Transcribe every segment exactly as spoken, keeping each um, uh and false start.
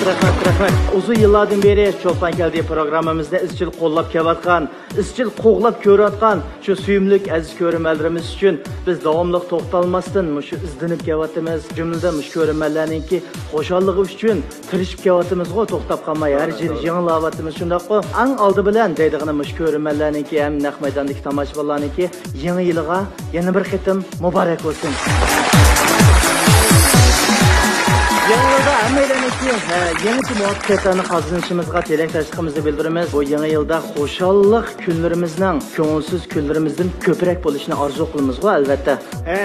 رەھمەت، رەھمەت. ئۇزۇن يىللاردىن بېرى چولپان كەلدى پروگراممىمىزنى ئىزچىل قوللاپ كېلىۋاتقان، ئىزچىل قوغلاپ كۆرۈۋاتقان شۇ سۆيۈملۈك ئەزىز كۆرۈرمەنلىرىمىز ئۈچۈن بىز داۋاملىق توختالماستىن مۇشۇ ئىزدىنىپ كېلىۋاتىمىز. جۈملىدىن مۇشۇ كۆرۈرمەنلەرنىڭكى خۇشاللىقى ئۈچۈن تىرىشىپ كېلىۋاتىمىزغۇ، توختاپ قالماي ھەر يىلى يېڭىلاۋاتىمىز، شۇنداققۇ؟ ئەڭ ئالدى بىلەن دەيدىغىنىم مۇشۇ كۆرۈرمەنلەرنىڭكى ھەم نەق مەيداندىكى تاماشىبىنلارنىڭكى يېڭى يىلىغا يەنە بىر قېتىم مۇبارەك بولسۇن. يېڭى يىلدا ھەممەيلەننىڭكى، ھە، يېڭىچە مۇۋەپپەقىيەتلەرنى قازىنىشىمىزغا تىلەكداشلىقىمىزنى بىلدۈرىمىز. بۇ يېڭى يىلدا خۇشاللىق كۈنلىرىمىزنىڭ كۆڭۈلسىز كۈنلىرىمىزدىن كۆپرەك بولۇشىنى ئارزۇ قىلىمىزغۇ، ئەلۋەتتە. ھە،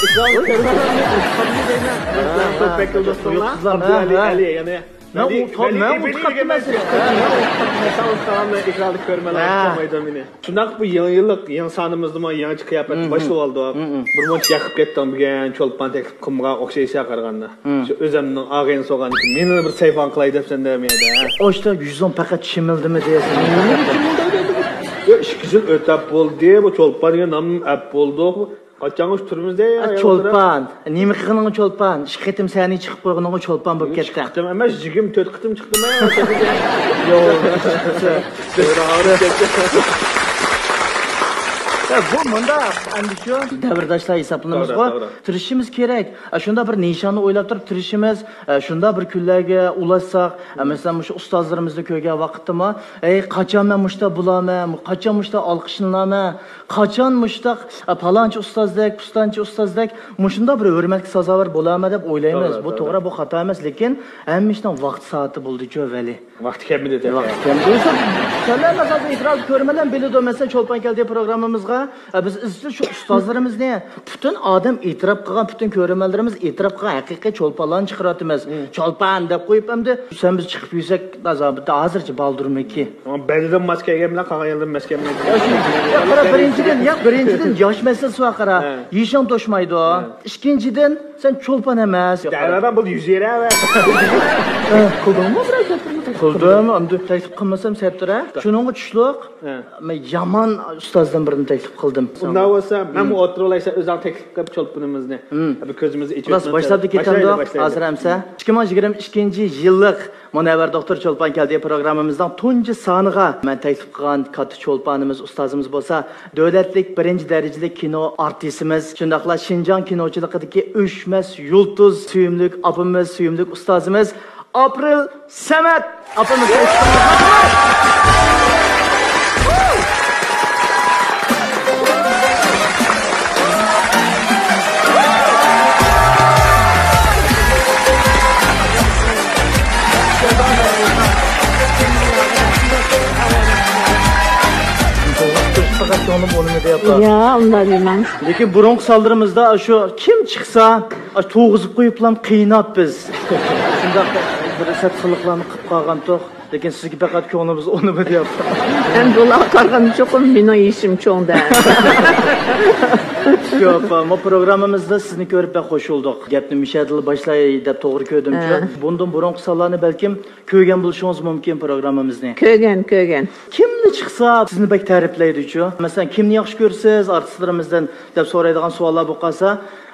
ئىكرام كۆرۈرمەنلەرنى ئۇتقاندىمۇ دەيمەن. مەسىلەن، بەك دوستۇڭلار، ئابدۇئەلى، ھە. ئەلى، يەنە مەن ئۇتقان، مەن ئۇتقان ئەمەس. ئىكرامدا كۆرۈرمەنلەر ئۇتقانمايدۇ مېنى. شۇنداق بۇ يېڭى يىللىق يېڭى سانىمىزدىمۇ يېڭىچە قىياپەتنى باشلىۋالدۇق. بىر مۇنچە يېقىپ كەتتىڭ بۈگۈن چولپان تەكلىپ قىلمىغان ئوخشايسەن قارىغاندا. شۇ ئۆزۈمنىڭ ئاغىنە سوغان مېنى بىر سەيپان قىلاي دەپسەن دە مەيدە. ئاشتا يۈزۈڭ پەقەت چىمىلدىمۇ دەيسەن. يا، ئىككى يىل ئۆتەپ بولدى، بۇ چولپان دېگەن نامنى ئەپ بولدۇق. قاچانغىچە تۇرىمىز دە، چولپان. نېمە قىلغىنىڭ چولپان؟ ئىككى قېتىم سەھنىگە چىقىپ قويغىنىڭ چولپان بولۇپ كەتتى. ئىككى قېتىم ئەمەس، يىگىرمە تۆت قېتىم چىقتىم. يوق. بۇ مۇنداق، ئەمدىچۇ دەۋرداشلار ھېسابلىنىمىزغۇ. تىرىشىشىمىز كېرەك. شۇنداق بىر نىشاننى ئويلاپ تۇرۇپ تىرىشىمىز. شۇنداق بىر كۈنلەرگە ئۇلاشساق، مەسىلەن، مۇشۇ ئۇستازلىرىمىزنى كۆرگەن ۋاقىتتىمۇ، ئەي، قاچان مەن مۇشۇنداق بولارمەن، قاچان مۇشۇنداق ئالقىشلىنارمەن، قاچان مۇشۇنداق، ئە، پالانچى ئۇستازدەك، پۇستانچى ئۇستازدەك مۇشۇنداق بىر ھۆرمەتكە سازاۋەر بولارمەن دەپ ئويلايمىز. بۇ توغرا، بۇ خاتا ئەمەس، لېكىن ھەممە ئىشنىڭ ۋاقتى سائىتى بولىدىچۇ، ۋەلى. ۋاقتى كەلمىدى تېخى. ۋاقتى كەلمىدى. سەنلەر مەسىلەن، ئېكراندا كۆرۈرمەنلەر بىلىدۇ، مەسىلەن، چولپان كەلدى پروگراممىمىزغا، ئە، بىز ئىزچىل شۇ ئۇستازلىرىمىزنى، پۈتۈن ئادەم ئېتىراپ قىلغان، پۈتۈن كۆرۈرمەنلىرىمىز ئېتىراپ قىلغان ھەقىقىي چولپانلارنى چىقىرىۋاتىمىز. چولپان دەپ قويۇپ، ئەمدى سەن بىز چىقىپ يۈرسەك، ھازىرچە بالدۇرمىكى. بەدىدىن ماس كەلگەن بىلەن قالغان يەردىن ماس كەلمەيدۇ. يا، قارا، بىرىنچىدىن، يا، بىرىنچىدىن ياش مەسىلىسى بار، قارا. يېشىڭ توشمايدۇ. ئىككىنچىدىن، سەن چولپان ئەمەس. دەۋەرمەن، بولدى، يۈز يېرى ئەۋەت. قىلدىڭمۇ بىرەر گەپنى؟ قىلدىم، ئەمدى تەكلىپ قىلمىسام سەت تۇرە. شۇنىڭغا چۈشلۈق. مەن يامان ئۇستازدىن بىرنى تەكلىپ قىلدىم. ئۇنداق بولسا، مەنمۇ ئولتۇرۇۋالاي، سەن ئۆزۈڭ تەكلىپ قىلىپ چولپىنىمىزنى. بىر كۆزىمىزنى ئېچىۋەتمەسەن. باشلاپ كېتەمدۇق، ھازىر ئەمسە. ئىككى مىڭ يىگىرمە ئىككىنچى يىللىق مۇنەۋۋەر دوختۇر چولپان كەلدى پروگراممىمىزنىڭ تۇنجى سانىغا مەن تەكلىپ قىلغان كاتتا چولپانىمىز، ئۇستازىمىز بولسا، دۆلەتلىك بىرىنچى دەرىجىلىك كىنو ئارتىسىمىز، شۇنداقلا شىنجاڭ كىنوچىلىقىدىكى ئۆچمەس يۇلتۇز، سۆيۈملۈك ئاپىمىز، سۆيۈملۈك ئۇستازىمىز ئاپرېل سەمەت ئاپىمىز. يا، ئۇنداق دېمەڭ. لېكىن بۇرۇنقى سانلىرىمىزدا شۇ كىم چىقسا، ئاشۇ تۇرغۇزۇپ قويۇپلا قىيناپ بىز. شۇنداق بىر سەت قىلىقلارنى قىلىپ قالغانتۇق. لېكىن سىزگە پەقەت كۆڭلىمىز ئۇنىمىدى، ياپا. ئەمدى ئۇلارغا قارىغاندا چوقۇم مېنىڭ يېشىم چوڭ-دە. شۇ، ياپا، ما پروگراممىمىزدا سىزنى كۆرۈپ بەك خوش بولدۇق. گەپنى مۇشۇ يەردىلا باشلاي دەپ توغرا كۆردۈمچۇ. ھە. بۇندىن بۇرۇنقى سانلارنى بەلكىم كۆرگەن بولۇشىڭىز مۇمكىن پروگراممىمىزنى. كۆرگەن، كۆرگەن. كىملا چىقسا سىزنى بەك تەرىپلەيدۇچۇ. مەسىلەن، كىمنى ياخشى كۆرىسىز ئارتىسلىرىمىزدىن دەپ سورايدىغان سوئاللار بولۇپ قالسا،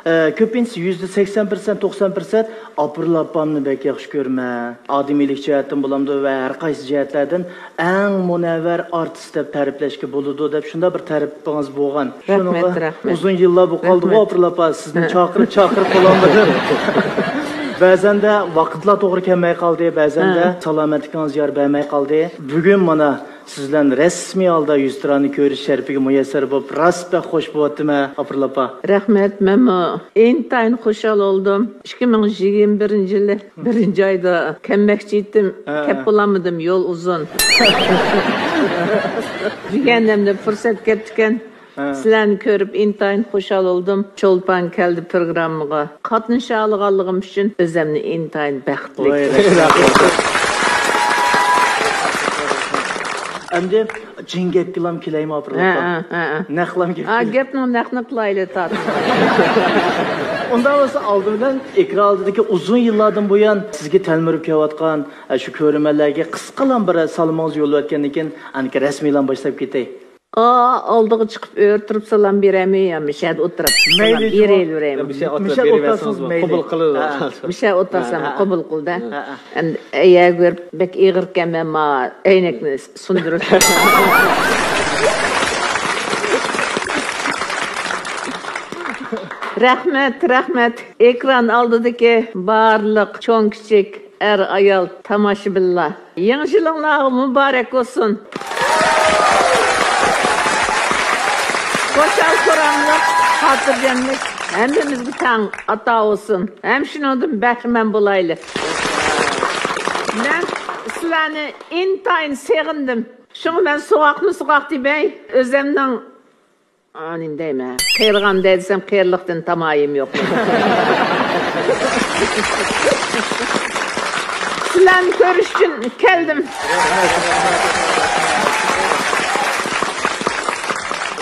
ئە، كۆپىنچىسى يۈزدە سەكسەن پىرسەنت، توقسان پىرسەنت ئاپىرىل ئاپامنى بەك ياخشى كۆرىمەن. ئادىمىيلىك جەھەتتىن بولامدۇ ۋە ھەر قايسى جەھەتلەردىن ئەڭ مۇنەۋۋەر ئارتىس دەپ تەرىپلەشكە بولىدۇ دەپ شۇنداق بىر تەرىپىڭىز بولغان. رەھمەت، شۇنىڭغا رەھمەت. ئۇزۇن يىللار بولۇپ قالدىغۇ، رەھمەت. ئاپىرىل ئاپا، سىزنى ھە. چاقىرىپ، چاقىرىپ بولالمىدىم. بەزەندە ۋاقىتلار توغرا كەلمەي قالدى، بەزەندە ھە. سالامەتلىكىڭىز يار بەرمەي قالدى. بۈگۈن مانا سىز بىلەن رەسمىي ھالدا يۈزتۇرانە كۆرۈش شەرىپىگە مۇيەسسەر بولۇپ، راست بەك خوش بولۇۋاتىمەن، ئاپىرىل ئاپا. رەھمەت، مەنمۇ ئىنتايىن خۇشال بولدۇم. ئىككى مىڭ يىگىرمە بىرىنچى يىلى بىرىنچى ئايدا كەلمەكچى ئىدىم، ھە. كەپ بولالمىدىم، يول ئۇزۇن. دېگەندە پۇرسەت كەپتىكەن. ھە. سىلەرنى كۆرۈپ ئىنتايىن خۇشال بولدۇم. چولپان كەلدى پروگراممىغا قاتنىشالىغانلىقىم ئۈچۈن ئۆزۈمنى ئىنتايىن بەختلىك. ۋاي، رەھمەت. ئەمدى جىڭ گەپكىلام كېلەيمۇ، ئاپىرىل ھە، ئاپا؟ ھە، ھە، ھە. نەقلام گەپ ھە، كېلەي. گەپنىڭ نەقنى قىلايلى، تارتىپ. ئۇنداق بولسا، ئالدى بىلەن ئېكران ئالدىدىكى ئۇزۇن يىللاردىن بۇيان سىزگە تەلمۈرۈپ كېلىۋاتقان، ئە، شۇ كۆرۈرمەنلەرگە قىسقىلام بىر سالىمىڭىزنى يوللىۋەتكەندىن كېيىن، ئانىكى رەسمىيلام باشلاپ كېتەي. ئا، ئالدىغا چىقىپ ئۆرە تۇرۇپ سالام بېرەيمۇ يا مىشەدە ئولتۇرۇپ سالام مەيلى، جۇمۇ. بېرىۋېرەيمۇ؟ مىشە ئولتۇرۇپ مىشە بېرىۋەرسىڭىز ئولتۇرسىڭىز مەيلى. قوبۇل قىلىدۇ. ھە. مىشە ئولتۇرسام ھە، ھە. قوبۇل قىلدى. ھە، ھە. ئەمدى ئەيەر كۆرۈپ بەك ئېغىركەن، مەن ما ئەينەكنى سۇندۇرۇپ. رەھمەت، رەھمەت. ئېكران ئالدىدىكى بارلىق چوڭ كىچىك، ئەر ئايال، تاماشىبىنلار. يېڭى يىلىڭلار مۇبارەك بولسۇن. خۇشال-خۇراملىق، خاتىرجەملىك ھەممىمىزگە تەڭ ئاتا بولسۇن. ھەم شۇنىڭدىن بەھرىمەن بولايلى. مەن سىلەرنى ئىنتايىن سېغىندىم. شۇڭا مەن سوغۇقمۇ سوغۇق دېمەي، ئۆزۈمنىڭ ئا، نېمە دەيمەن؟ قېرىغان دەي دېسەم، قېرىلىقتىن تامايىم يوق. سىلەرنى كۆرۈش ئۈچۈن كەلدىم.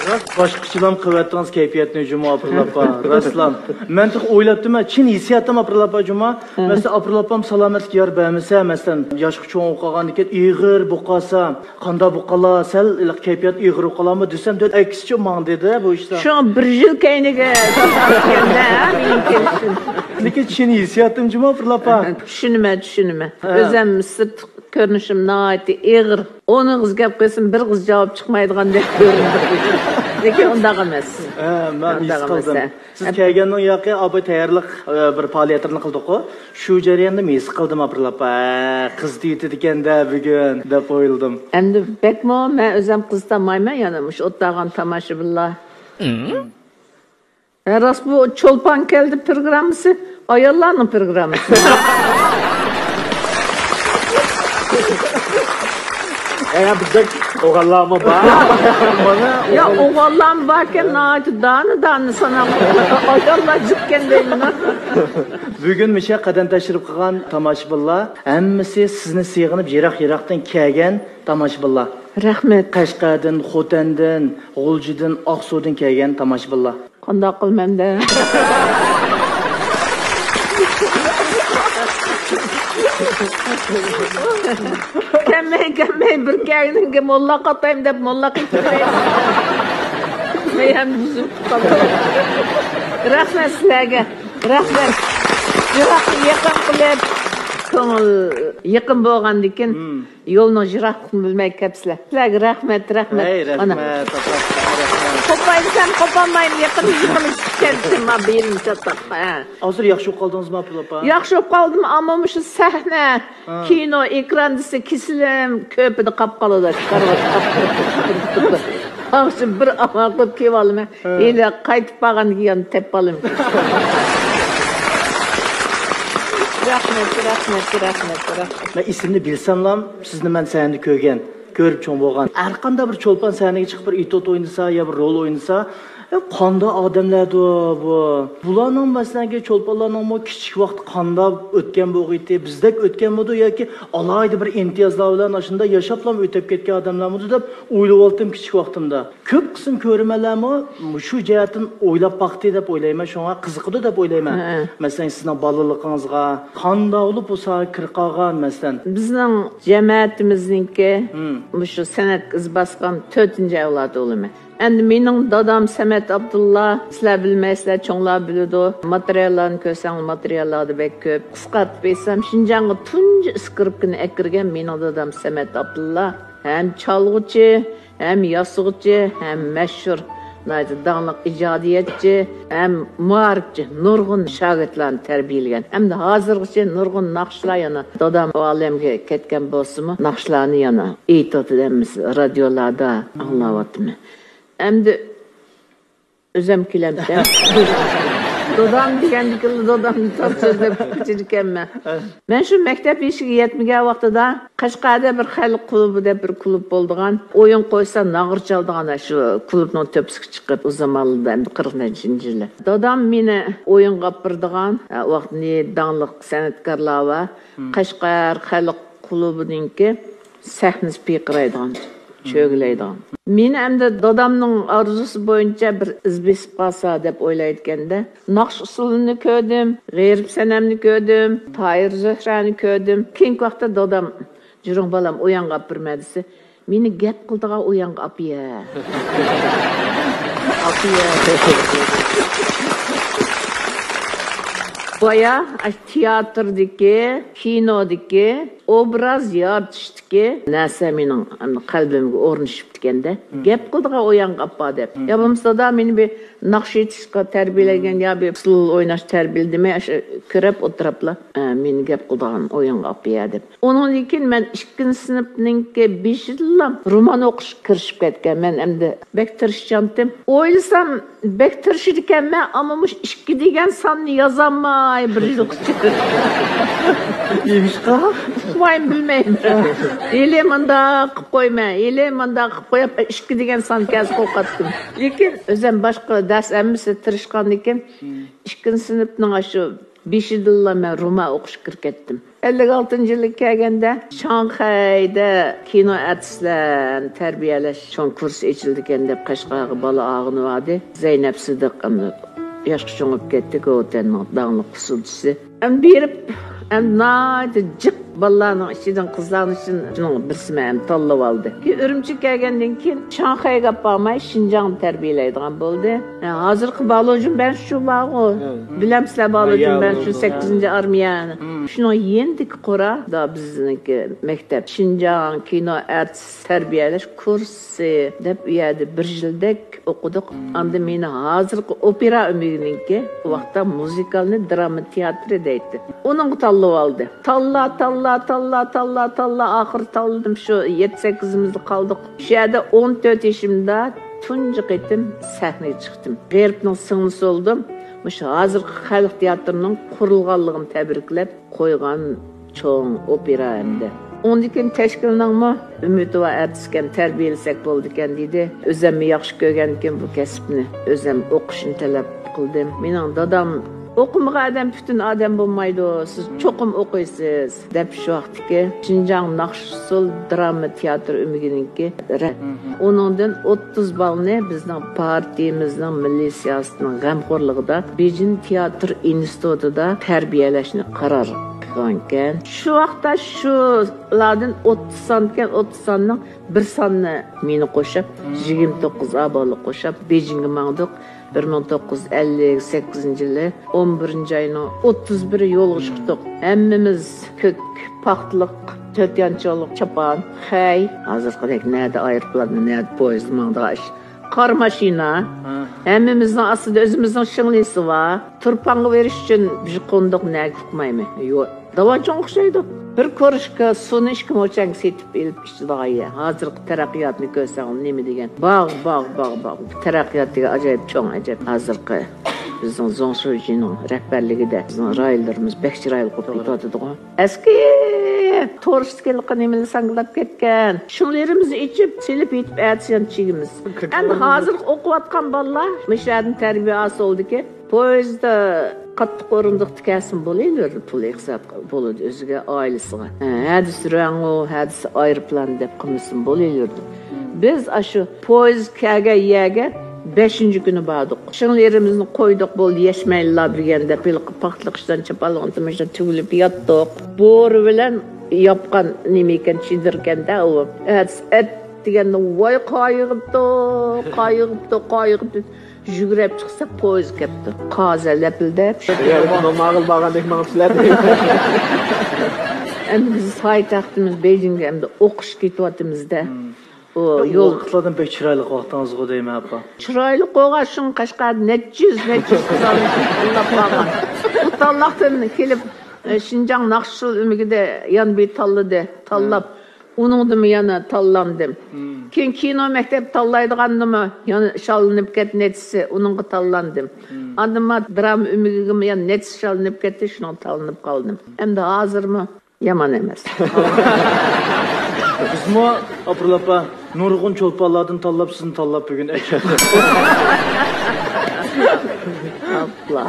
راست باشقىچىلام قىلىۋەتتىڭىز كەيپىياتنى جۇمۇ ئاپرىل ئاپا. راستلام. مەن تېخى ئويلاپتىمەن، چىن ھېسسىياتىم ئاپرىل ئاپا جۇمۇ. مەسىلەن، ئاپرىل ئاپام سالامەتلىك يار بەرمىسە، مەسىلەن، ياشقا چوڭ بولۇپ قالغاندىن كېيىن ئېغىر بولۇپ قالسا، قانداق بولۇپ قالا، سەل كەيپىيات ئېغىر بولۇپ قالامۇ دېسەم، دۆت ئەكسىچە ماڭدى-دە بۇ ئىشتا. شۇڭا بىر يىل كەينىگە كەلدى-ھە، مېنىڭ كېلىشىم. لېكىن چىن ھېسسىياتىم جۇمۇ، ئاپرىل ئاپا. چۈشىنىمەن، چۈشىنىمەن. ھە. ئۆزۈم سىرت كۆرۈنۈشۈم ناھايىتى ئېغىر. ئون ئېغىز گەپ قىلسام، بىر ئېغىز جاۋاب چىقمايدىغاندەك كۆرۈندى. لېكىن ئۇنداق ئەمەس. ھە، مەن ھېس قىلدىم. سىز كەلگەندىن ياقى ئاباي تەييارلىق، ئە، بىر پائالىيەتلەرنى قىلدۇققۇ. شۇ جەرياندا ھېس قىلدىم، ئاپرىل ئاپا. ھە، قىزىتىۋېتىدىكەن-دە بۈگۈن، دەپ ئويلىدىم. ئەمدى بەكمۇ مەن ئۆزۈم قىزىتالمايمەن، يەنە مۇشۇ ئولتۇرغان تاماشىبىنلار. ھە، راست، بۇ چولپان كەلدى پروگراممىسى، ئاياللارنىڭ پروگراممىسى. يەنە بىزدەك ئوغۇللارمۇ بار. مانا يا، ئوغۇللارمۇ باركەن، ناھايىتى دانە-دانە ساناق. ئاياللار جىقكەن دەيمەن. بۈگۈن مۇشۇ قەدەم تەشرىپ قىلغان تاماشىبىنلار ھەممىسى سىزنى سېغىنىپ يىراق-يىراقتىن كەلگەن تاماشىبىنلار. رەھمەت. قەشقەردىن، خوتەندىن، غۇلجىدىن، ئاقسۇدىن كەلگەن تاماشىبىنلار. قانداق قىلىمەن-دە؟ كەلمەي، كەلمەي، بىر كەلگىنىڭگە موللا قاتايمۇ دەپ موللا قىلىپ. مەيەم بۇزۇلۇپ قالدى. رەھمەت سىلەرگە. رەھمەت. يىراقنى يېقىن قىلىپ، كۆڭۈل يېقىن بولغاندىكىن، يولنىڭ يىراقلىقىنى بىلمەي كەپسىلەر. سىلەرگە رەھمەت، رەھمەت. ھەي، رەھمەت، ئاپا، رەھمەت. قوپاي دېسەم قوپالمايمەن، يېقىن يېقىن چۈشۈپ كەتتىم، ما بېلىم چاتاققا. ھە. ھازىر ياخشى بولۇپ قالدىڭىزمۇ، ئاپىل ئاپا؟ ياخشى بولۇپ قالدىم، ئەمما مۇشۇ سەھنە، ھە. كىنو، ئېكران دېسە كېسىلىم كۆپىدە قاپ قالىدۇ، كارىۋاتتا قاپ قالىدۇ. ئاخشىم بىر ئامال قىلىپ كېلىۋالىمەن. ھە. ھېلى قايتىپ بارغاندىن كېيىن تېپىپ ئالىمەن. رەھمەت، رەھمەت، رەھمەت، رەھمەت. مەن ئېسىمنى بىلسەملا، سىزنى مەن سەھنىدە كۆرگەن، كۆرۈپ چوڭ بولغان. ھەر قانداق بىر چولپان سەھنىگە چىقىپ بىر ئېتيۇد ئوينىسا يا بىر رول ئوينىسا، ئە، قانداق ئادەملەردۇ بۇ؟ بۇلارنىڭ، مەسىلەنكى، چولپانلارنىڭمۇ كىچىك ۋاقتى قانداق ئۆتكەن بولغىيتى، بىزدەك ئۆتكەنمىدۇ ياكى ئالاھىدە بىر ئىمتىيازلار بىلەن ئاشۇنداق ياشاپلا ئۆتۈپ كەتكەن ئادەملەرمىدۇ دەپ ئويلىۋالدىم كىچىك ۋاقتىمدا. كۆپ قىسىم كۆرۈرمەنلەرمۇ مۇشۇ جەھەتتىن ئويلاپ باقتى دەپ ئويلايمەن، شۇڭا قىزىقىدۇ دەپ ئويلايمەن. ھە. مەسىلەن، سىزنىڭ بالىلىقىڭىزغا قانداق بولۇپ بۇ ساھەگە كىرىپ قالغان، مەسىلەن؟ بىزنىڭ جەمەتىمىزنىڭكى مۇشۇ سەنئەتكە ئىز باسقان تۆتىنچى ئەۋلادى بولىمەن. ئەمدى مېنىڭ دادام سەمەت ئابدۇللا، سىلەر بىلمەيسىلەر، چوڭلار بىلىدۇ. ماتېرىياللارنى كۆرسەڭلار، ماتېرىياللاردا بەك كۆپ. قىسقارتىپ ئېيتسام، شىنجاڭغا تۇنجى ئىسكىرىپكىنى ئەكىرگەن مېنىڭ دادام سەمەت ئابدۇللا. ھەم چالغۇچى، ھەم ياسىغۇچى، ھەم مەشھۇر، ناھايىتى داڭلىق ئىجادىيەتچى، ھەم مائارىپچى، نۇرغۇن شاگىرتلارنى تەربىيەلىگەن. ئەمدى ھازىرغىچە نۇرغۇن ناخشىلار يەنە دادام ئۇ ئالەمگە كەتكەن بولسىمۇ، ناخشىلارنى يەنە ئېيتىۋاتىدۇ، ھەممىسى رادىيولادا ئاڭلاۋاتىمەن. ئەمدى ئۆزۈم كېلەمتىم. دادام دېگەندىكىنلا دادامنى تاس سۆزلەپ كېتىدىكەنمەن. مەن شۇ مەكتەپ يېشىغا يەتمىگەن ۋاقتىدا قەشقەردە بىر خەلق كۇلۇبى دەپ بىر كۇلۇب بولىدىغان، ئويۇن قويسا ناغرا چالىدىغان شۇ كۇلۇبنىڭ تۆپىسىگە چىقىپ، ئۇ زامانلاردا ئەمدى قىرىق نەچچىنچى يىلى. دادام مېنى ئويۇنغا ئاپىرىدىغان، ئە، ئۇ ۋاقىتنى داڭلىق سەنئەتكارلار بار. قەشقەر خەلق كۇلۇبىنىڭكى سەھنىسى پىرقىرايدىغان، چۆگىلەيدىغان. مېنى ئەمدى دادامنىڭ ئارزۇسى بويىچە بىر ئىز بېسىپ قالسا دەپ ئويلايدىكەندە، ناخشا ئۇسسۇلىنى كۆردۈم، غېرىب سەنەمنى كۆردۈم، تاھىر زۆھرەنى كۆردۈم. كېيىنكى ۋاقىتتا دادام، «جۈرۈڭ بالام، ئۇ يانغا ئاپىرىمەن» دېسە، مېنى گەپ قىلىدىغان ئويۇنغا ئاپىيە. ئاپىيە. بايا ئاشۇ تىياتىردىكى، كىنودىكى، ئوبراز يارىتىشتىكى نەرسە مېنىڭ قەلبىمگە ئورنىشىپتىكەن-دە. گەپ قىلىدىغان ئويۇنغا ئاپا دەپ. يا بولمىسا، دادا مېنى بىر ناخشا ئېيتىشقا تەربىيەلىگەن يا بىر ئۇسسۇل ئويناش تەربىيەلىدىمۇ، ئاشۇ كۆرەپ ئولتۇرۇپلا، ئە، مېنى گەپ قىلىدىغان ئويۇنغا ئاپىيە دەپ. ئۇنىڭدىن كېيىن مەن ئىككىنچى سىنىپنىڭكى بېشىدىلا رومان ئوقۇشقا كىرىشىپ كەتكەن. مەن ئەمدى بەك تىرىشچانتىم. ئويلىسام، بەك تىرىشىدىكەنمەن، ئەمما مۇشۇ ئىككى دېگەن ساننى يازالماي بىر يىلغىچە. نېمىشقا؟ ئۇقمايمەن، بىلمەيمەن. ھېلى مۇنداق قىلىپ قويىمەن، ھېلى مۇنداق قىلىپ قويۇپ، ئىككى دېگەن سان كەلسە قورقاتتىم. لېكىن ئۆزۈم باشقا دەرس ھەممىسى تىرىشقاندىكىن، ئىككىنچى سىنىپنىڭ ئاشۇ بېشىدىلا مەن رومان ئوقۇشقا كىرىپ كەتتىم. ئەللىك ئالتىنچى يىلى كەلگەندە، شاڭخەيدە كىنو ئارتىسلارنى تەربىيەلەش چوڭ كۇرسى ئېچىلىدىكەن دەپ، قەشقەرگە بالا ئالغىنى باردى. زەينەپ سىدىق، ئەمدى ياشقا چوڭىيىپ كەتتى، گوۋۇتەننىڭ داڭلىق ئۇسسۇلچىسى. ئەمدى بېرىپ، ئەمدى ناھايىتى جىق بالىلارنىڭ ئىچىدىن، قىزلارنىڭ ئىچىدىن شۇنىڭ بىرسىنى ئەمدى تاللىۋالدى. كېيىن ئۈرۈمچىگە كەلگەندىن كېيىن، شاڭخەيگە ئاپارماي، شىنجاڭدا تەربىيەلەيدىغان بولدى. ھە، ھازىرقى بالۇجۈن بەنشۇ بارغۇ. بىلەمسىلەر، بالۇجۈن بەنشۇ، سەككىزىنچى ئارمىيە. شۇنىڭ يېنىدىكى قورا، دا بىزنىڭكى مەكتەپ. شىنجاڭ كىنو ئارتىس تەربىيەلەش كۇرسى دەپ، ئۇ يەردە بىر يىلدەك ئوقۇدۇق. ئاندىن مېنى ھازىرقى ئوپېرا ئۆمىكىنىڭكى، ئۇ ۋاقىتتا مۇزىكالنى دراما تىياتىرى دەيتتى. ئۇنىڭغا تاللىۋالدى. تاللا، تاللا، تاللا، تاللا، تاللا، ئاخىرى تاللىدىم. شۇ يەتتە سەككىزىمىزدە قالدۇق. شۇ يەردە ئون تۆت يېشىمدا تۇنجى قېتىم سەھنىگە چىقتىم. غېرىبنىڭ سىڭلىسى بولدۇم. مۇشۇ ھازىرقى خەلق تىياتىرىنىڭ قۇرۇلغانلىقىنى تەبرىكلەپ قويغان چوڭ ئوپېرا ئەمدى. ئۇندىن كېيىن تەشكىلنىڭمۇ ئۈمىدى بار ئارتىسكەن، تەربىيەلىسەك بولىدىكەن دېدى. ئۆزۈممۇ ياخشى كۆرگەنكىن بۇ كەسىپنى، ئۆزۈم ئوقۇشنى تەلەپ قىلدىم. مېنىڭ دادام، «ئوقۇمىغان ئادەم پۈتۈن ئادەم بولمايدۇ، سىز چوقۇم ئوقۇيسىز» دەپ، شۇ ۋاقىتتىكى شىنجاڭ ناخشا ئۇسسۇل دراما تىياتىر ئۆمىكىنىڭكى رەھبىرى. ئۇنىڭدىن ئوتتۇز بالىنى بىزنىڭ پارتىيىمىزنىڭ مىللىي سىياسىتىنىڭ غەمخورلۇقىدا بېيجىڭ تىياتىر ئىنستىتۇتىدا تەربىيەلەشنى قارار قىلغانىكەن. شۇ ۋاقىتتا شۇلاردىن ئوتتۇز سانكەن، ئوتتۇز ساننىڭ بىر ساننى مېنى قوشۇپ، يىگىرمە توققۇز ئابالىق قوشۇپ، بېيجىڭگە ماڭدۇق. بىر مىڭ توققۇز يۈز ئەللىك سەككىزىنچى يىلى ئون بىرىنچى ئاينىڭ ئوتتۇز بىرى يولغا چىقتۇق. ھەممىمىز كۆك پاختىلىق، تۆت يانچۇقلۇق چاپان، خەي. ھازىرقىدەك نەدە ئايروپىلان، نەدە پويىز ماڭىدىغان ئىش. قارا ماشىنا. ھەممىمىزنىڭ ئاستىدا ئۆزىمىزنىڭ شىڭلىسى بار. تۇرپانغا بېرىش ئۈچۈن بىر قوندۇق نەگە ئۇقمايمەن. يو-، داۋانچىڭ ئوخشايدۇ. بىر كروشكا سۇنى ئىككى موچەنگە سېتىپ ئېلىپ ئىچىدىغان يەر. ھازىرقى تەرەققىياتنى كۆرسەڭ، نېمە دېگەن؟ باغ، باغ، باغ، باغ. تەرەققىيات دېگەن ئاجايىپ چوڭ، ئەجەب. ھازىرقى بىزنىڭ زۇڭ شۇجىنىڭ رەھبەرلىكىدە بىزنىڭ رايونلىرىمىز بەك چىرايلىق بولۇپ كېتىۋاتىدىغۇ. ئەسكى تورۇستىكىلىقى نېمىلا ساڭگىلاپ كەتكەن. شۇڭلىرىمىزنى ئېچىپ، سېلىپ يېتىپ، ئەتىسىيان چىگىمىز. ئەمدى ھازىر ئوقۇۋاتقان بالىلار، مۇشۇ يەردىن تەربىيە ئالسا بولىدىكەن. پويىزدا قاتتىق ئورۇندۇقتا كەلسىمۇ بولۇۋېرىدۇ، پۇل ئېقىساق بولىدۇ ئۆزىگە، ئائىلىسىغا. ھە، ھەدىسى رەڭۇ، ھەدىسى ئايروپىلان دەپ قىلمىسىمۇ بولۇۋېرىدۇ. بىز ئاشۇ پويىز كەلگەن يەرگە بەشىنچى كۈنى باردۇق. شىڭلىرىمىزنى قويدۇق، بولدى، يەشمەيلىلا بۈگەن دەپ، ھېلىقى پاختىلىق ئىشتان چاپانلىقىنى تىمىشتا تۈگۈلۈپ ياتتۇق. بورا بىلەن ياپقان نېمە ئىكەن، چېدىر ئىكەن-دە ئۇ. ئەتىسى ئەت دېگەندە، ۋاي، قايىغىپتۇ، قايىغىپتۇ، قايىغىپتۇ. يۈگۈرۈپ چىقساق، پويىز كەپتۇ. قازا لەپىلدەپ. نورمالغا بارغاندەك ماڭىپسىلەر. ئەمدى بىز پايتەختىمىز بېيجىڭگە ئەمدى ئوقۇشقا كېتىۋاتىمىز-دە. ئۇ يول ۋاقىتلاردىن بەك چىرايلىق ۋاقتىڭىزغۇ دەيمەن، ئاپا. چىرايلىق بولغان، شۇڭا قەشقەردە نەچچە يۈز، نەچچە يۈز قىزلارنى تاللاپ بارغان. ئۇ تاللاقتىن كېلىپ، ئە، شىنجاڭ ناخشا ئۇسسۇل ئۆمىكىدە يەنە بىر تاللىدى. تاللاپ، ئۇنىڭدىمۇ يەنە تاللاندىم. كېيىن كىنو مەكتەپ تاللايدىغاندىمۇ يەنە شاللىنىپ كەتتى نەچچىسى، ئۇنىڭغا تاللاندىم. ئاندىن ما دراما ئۆمىكىگىمۇ يەنە نەچچىسى شاللىنىپ كەتتى، شۇنىڭغا تاللىنىپ قالدىم. ئەمدى ھازىرمۇ يامان ئەمەس. بىزمۇ، ئاپىرىل ئاپا، نۇرغۇن چولپانلاردىن تاللاپ، سىزنى تاللاپ بۈگۈن ئەكەلدۇق. ئاپلا.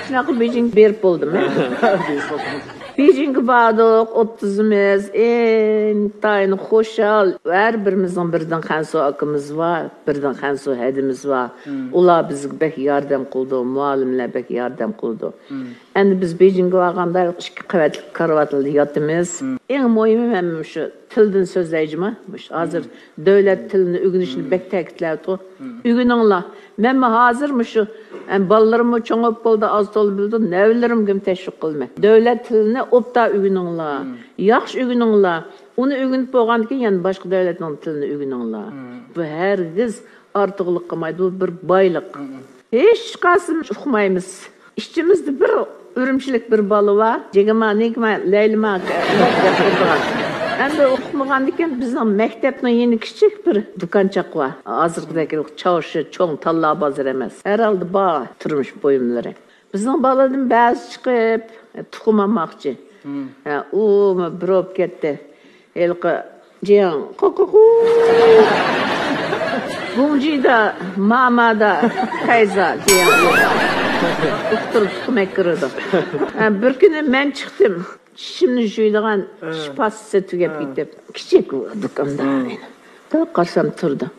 شۇنداق بېيجىڭ بېرىپ بولدىمۇ؟ بېرىپ بولدۇم. بېيجىڭغا باردۇق، ئوتتۇزىمىز ئىنتايىن خۇشال. ھەر بىرىمىزنىڭ بىردىن خەنسۇ ئاكىمىز بار، بىردىن خەنسۇ ھەدىمىز بار. ئۇلار بىزگە بەك ياردەم قىلىدۇ، مۇئەللىملەر بەك ياردەم قىلىدۇ. ئەمدى بىز بېيجىڭغا بارغاندا ئىككى قەۋەتلىك كارىۋاتلاردا ياتىمىز. ئەڭ مۇھىمى مەن مۇشۇ تىلدىن سۆزلەيجىما. مۇشۇ ھازىر دۆلەت تىلىنى ئۆگىنىشنى بەك تەكىتلەۋاتىدۇ. ئۆگىنىڭلار. مەنمۇ ھازىر مۇشۇ، ئەم، بالىلىرىممۇ چوڭ بولۇپ بولدى، ئاز تولا بىلىدۇ، نەۋرىلىرىمگىمۇ تەشۋىق قىلىمەن. دۆلەت تىلىنى ئوبدان ئۆگىنىڭلار. ياخشى ئۆگىنىڭلار. ئۇنى ئۆگىنىپ بولغاندىن كېيىن يەنە باشقا دۆلەتنىڭ تىلىنى ئۆگىنىڭلار. بۇ ھەرگىز ئارتۇقلۇق قىلمايدۇ، بۇ بىر بايلىق. ھېچقايسىمىز ئۇقمايمىز. ئىچىمىزدە بىر ئۈرۈمچىلىك بىر بالا بار. جېگىما، نېگىما، لەيلىما دەپ تۇرىدىغان. ئەمدى ئۇقمىغاندىكىن بىزنىڭ مەكتەپنىڭ يېنى كىچىك بىر دۇكانچاق بار. ھازىرقىدەك چارشۇ، چوڭ تاللا بازىرى ئەمەس. ھەر ھالدا بار تۇرمۇش بۇيۇملىرى. بىزنىڭ بالىدىن بەزى چىقىپ، تۇخۇم ئالماقچى. ھە، ئۇمۇ بىر بولۇپ كەتتى. ھېلىقى جياڭ، قۇقۇقۇ. بۇڭجىدا، مامادا، تەيزا، جياڭ. ئۇقتۇرۇپ تۇخۇم ئەكىرىدۇ. ھە، بىر كۈنى مەن چىقتىم. چىشىمنى جۇيىدىغان چىش پاستىسى تۈگەپ كېتىپ. كىچىك دۇكاندا. قاراپ قارىسام تۇرىدۇ.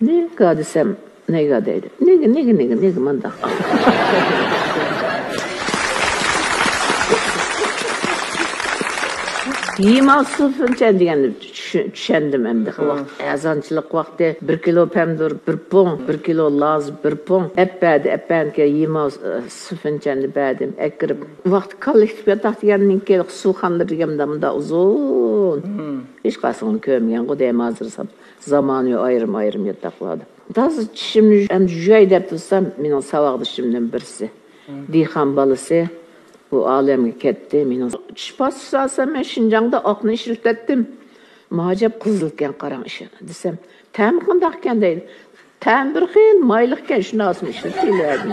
نېگا دېسەم، نېگا دەيدۇ. نېگە، نېگە، نېگە، نېگە مانداق؟ يىماۋ سۇفېنچەن دېگەننى چۈش-، چۈشەندىم ئەمدى. ۋاقىت، ئەزانچىلىق ۋاقتى، بىر كىلو پەمىدۇر، بىر پۇڭ، بىر كىلو لاز، بىر پۇڭ. ئەپ بەردى، ئەپ بەردى، يىماۋ سۇفېنچەننى بەردىم، ئەكىرىپ. ۋاقىت كاللىكتىپ ياتاق دېگەندىن كېيىن سۇخانىلىرى دېگەن مۇنداق، مۇنداق ئۇزۇن. ھېچقايسىڭلارنى كۆرمىگەنغۇ دەيمەن ھازىر. زامانىۋى ئايرىم-ئايرىم ياتاقلاردا. تازا چىشىمنى ئەمدى يۇياي دەپ تۇرسام، مېنىڭ ساۋاقدىشىمدىن بىرسى، دېھقان بالىسى، بۇ ئالەمگە كەتتى. مېنىڭ چىش پاستىسى ئالسام، مەن شىنجاڭدا ئاقنى ئىشلىتەتتىم. ماجەپ قىزىلكەن، قاراڭ ئىشىنى دېسەم، تەمى قانداقكەن دەيدۇ. تەمى بىر خىل مايلىقكەن، شۇنداق ئىشلىتىۋەردىم.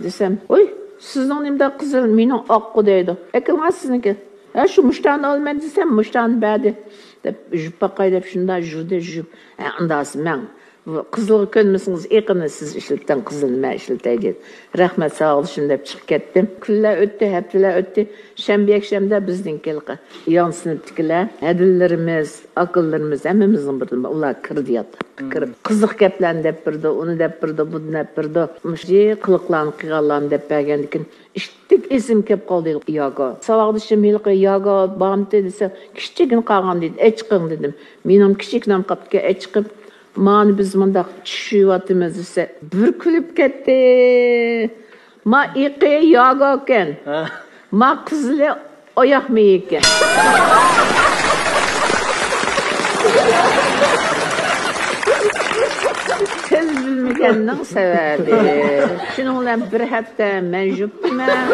دېسەم، ۋوي، سىزنىڭ نېمىدەك قىزىل، مېنىڭ ئاققۇ دەيدۇ. ئەكېلىڭە سىزنىڭكى. ھە، شۇ مۇشتانى ئالىمەن دېسەم، مۇشتانى بەردى. دەپ، يۇيۇپ باقاي دەپ شۇنداق يۇدى، يۇيۇپ. ھە، ئۇنداقسا مەن، بۇ قىزىلغا كۆنمىسىڭىز، ئېقىنى سىز ئىشلىتىڭ، قىزىلنى مەن ئىشلىتەي دېدى. رەھمەت، ساۋاقدىشىم دەپ چىقىپ كەتتىم. كۈنلەر ئۆتتى، ھەپتىلەر ئۆتتى. شەنبە، يەكشەنبىدە بىزنىڭكى ھېلىقى يان سىنىپتىكىلەر، ھەدىلىرىمىز، ئاكىلىرىمىز، ھەممىمىزنىڭ بىردىن ئۇلار كىردى ياتاققا. كىرىپ، قىزىق گەپلەرنى دەپ بېرىدۇ، ئۇنى دەپ بېرىدۇ، بۇنى دەپ بېرىدۇ. مۇشۇ قىلىقلارنى قىلغانلارنى دەپ بەرگەندىكىن، ئىتتىك ئېسىمگە كەپ قالدى ياگا. ساۋاقدىشىم ھېلىقى ياگا بارمىدى دېسە، كىچىككىنە قالغان دېدى. ئەچىقىڭ دېدىم. مېنىڭ كىچىككىنەم قاپتىكەن، ئەچىقىپ، مانا بىز مۇنداق چىش يۇيۇۋاتىمىز دېسە، بىر كۈلۈپ كەتتى. ما ئېقى ياگاكەن. ھە. ما قىزىلى ئاياق مېيىكەن. تىل بىلمىگەننىڭ سەۋەبى. شۇنىڭ بىلەن بىر ھەپتە مەن يۇيۇپتىمەن.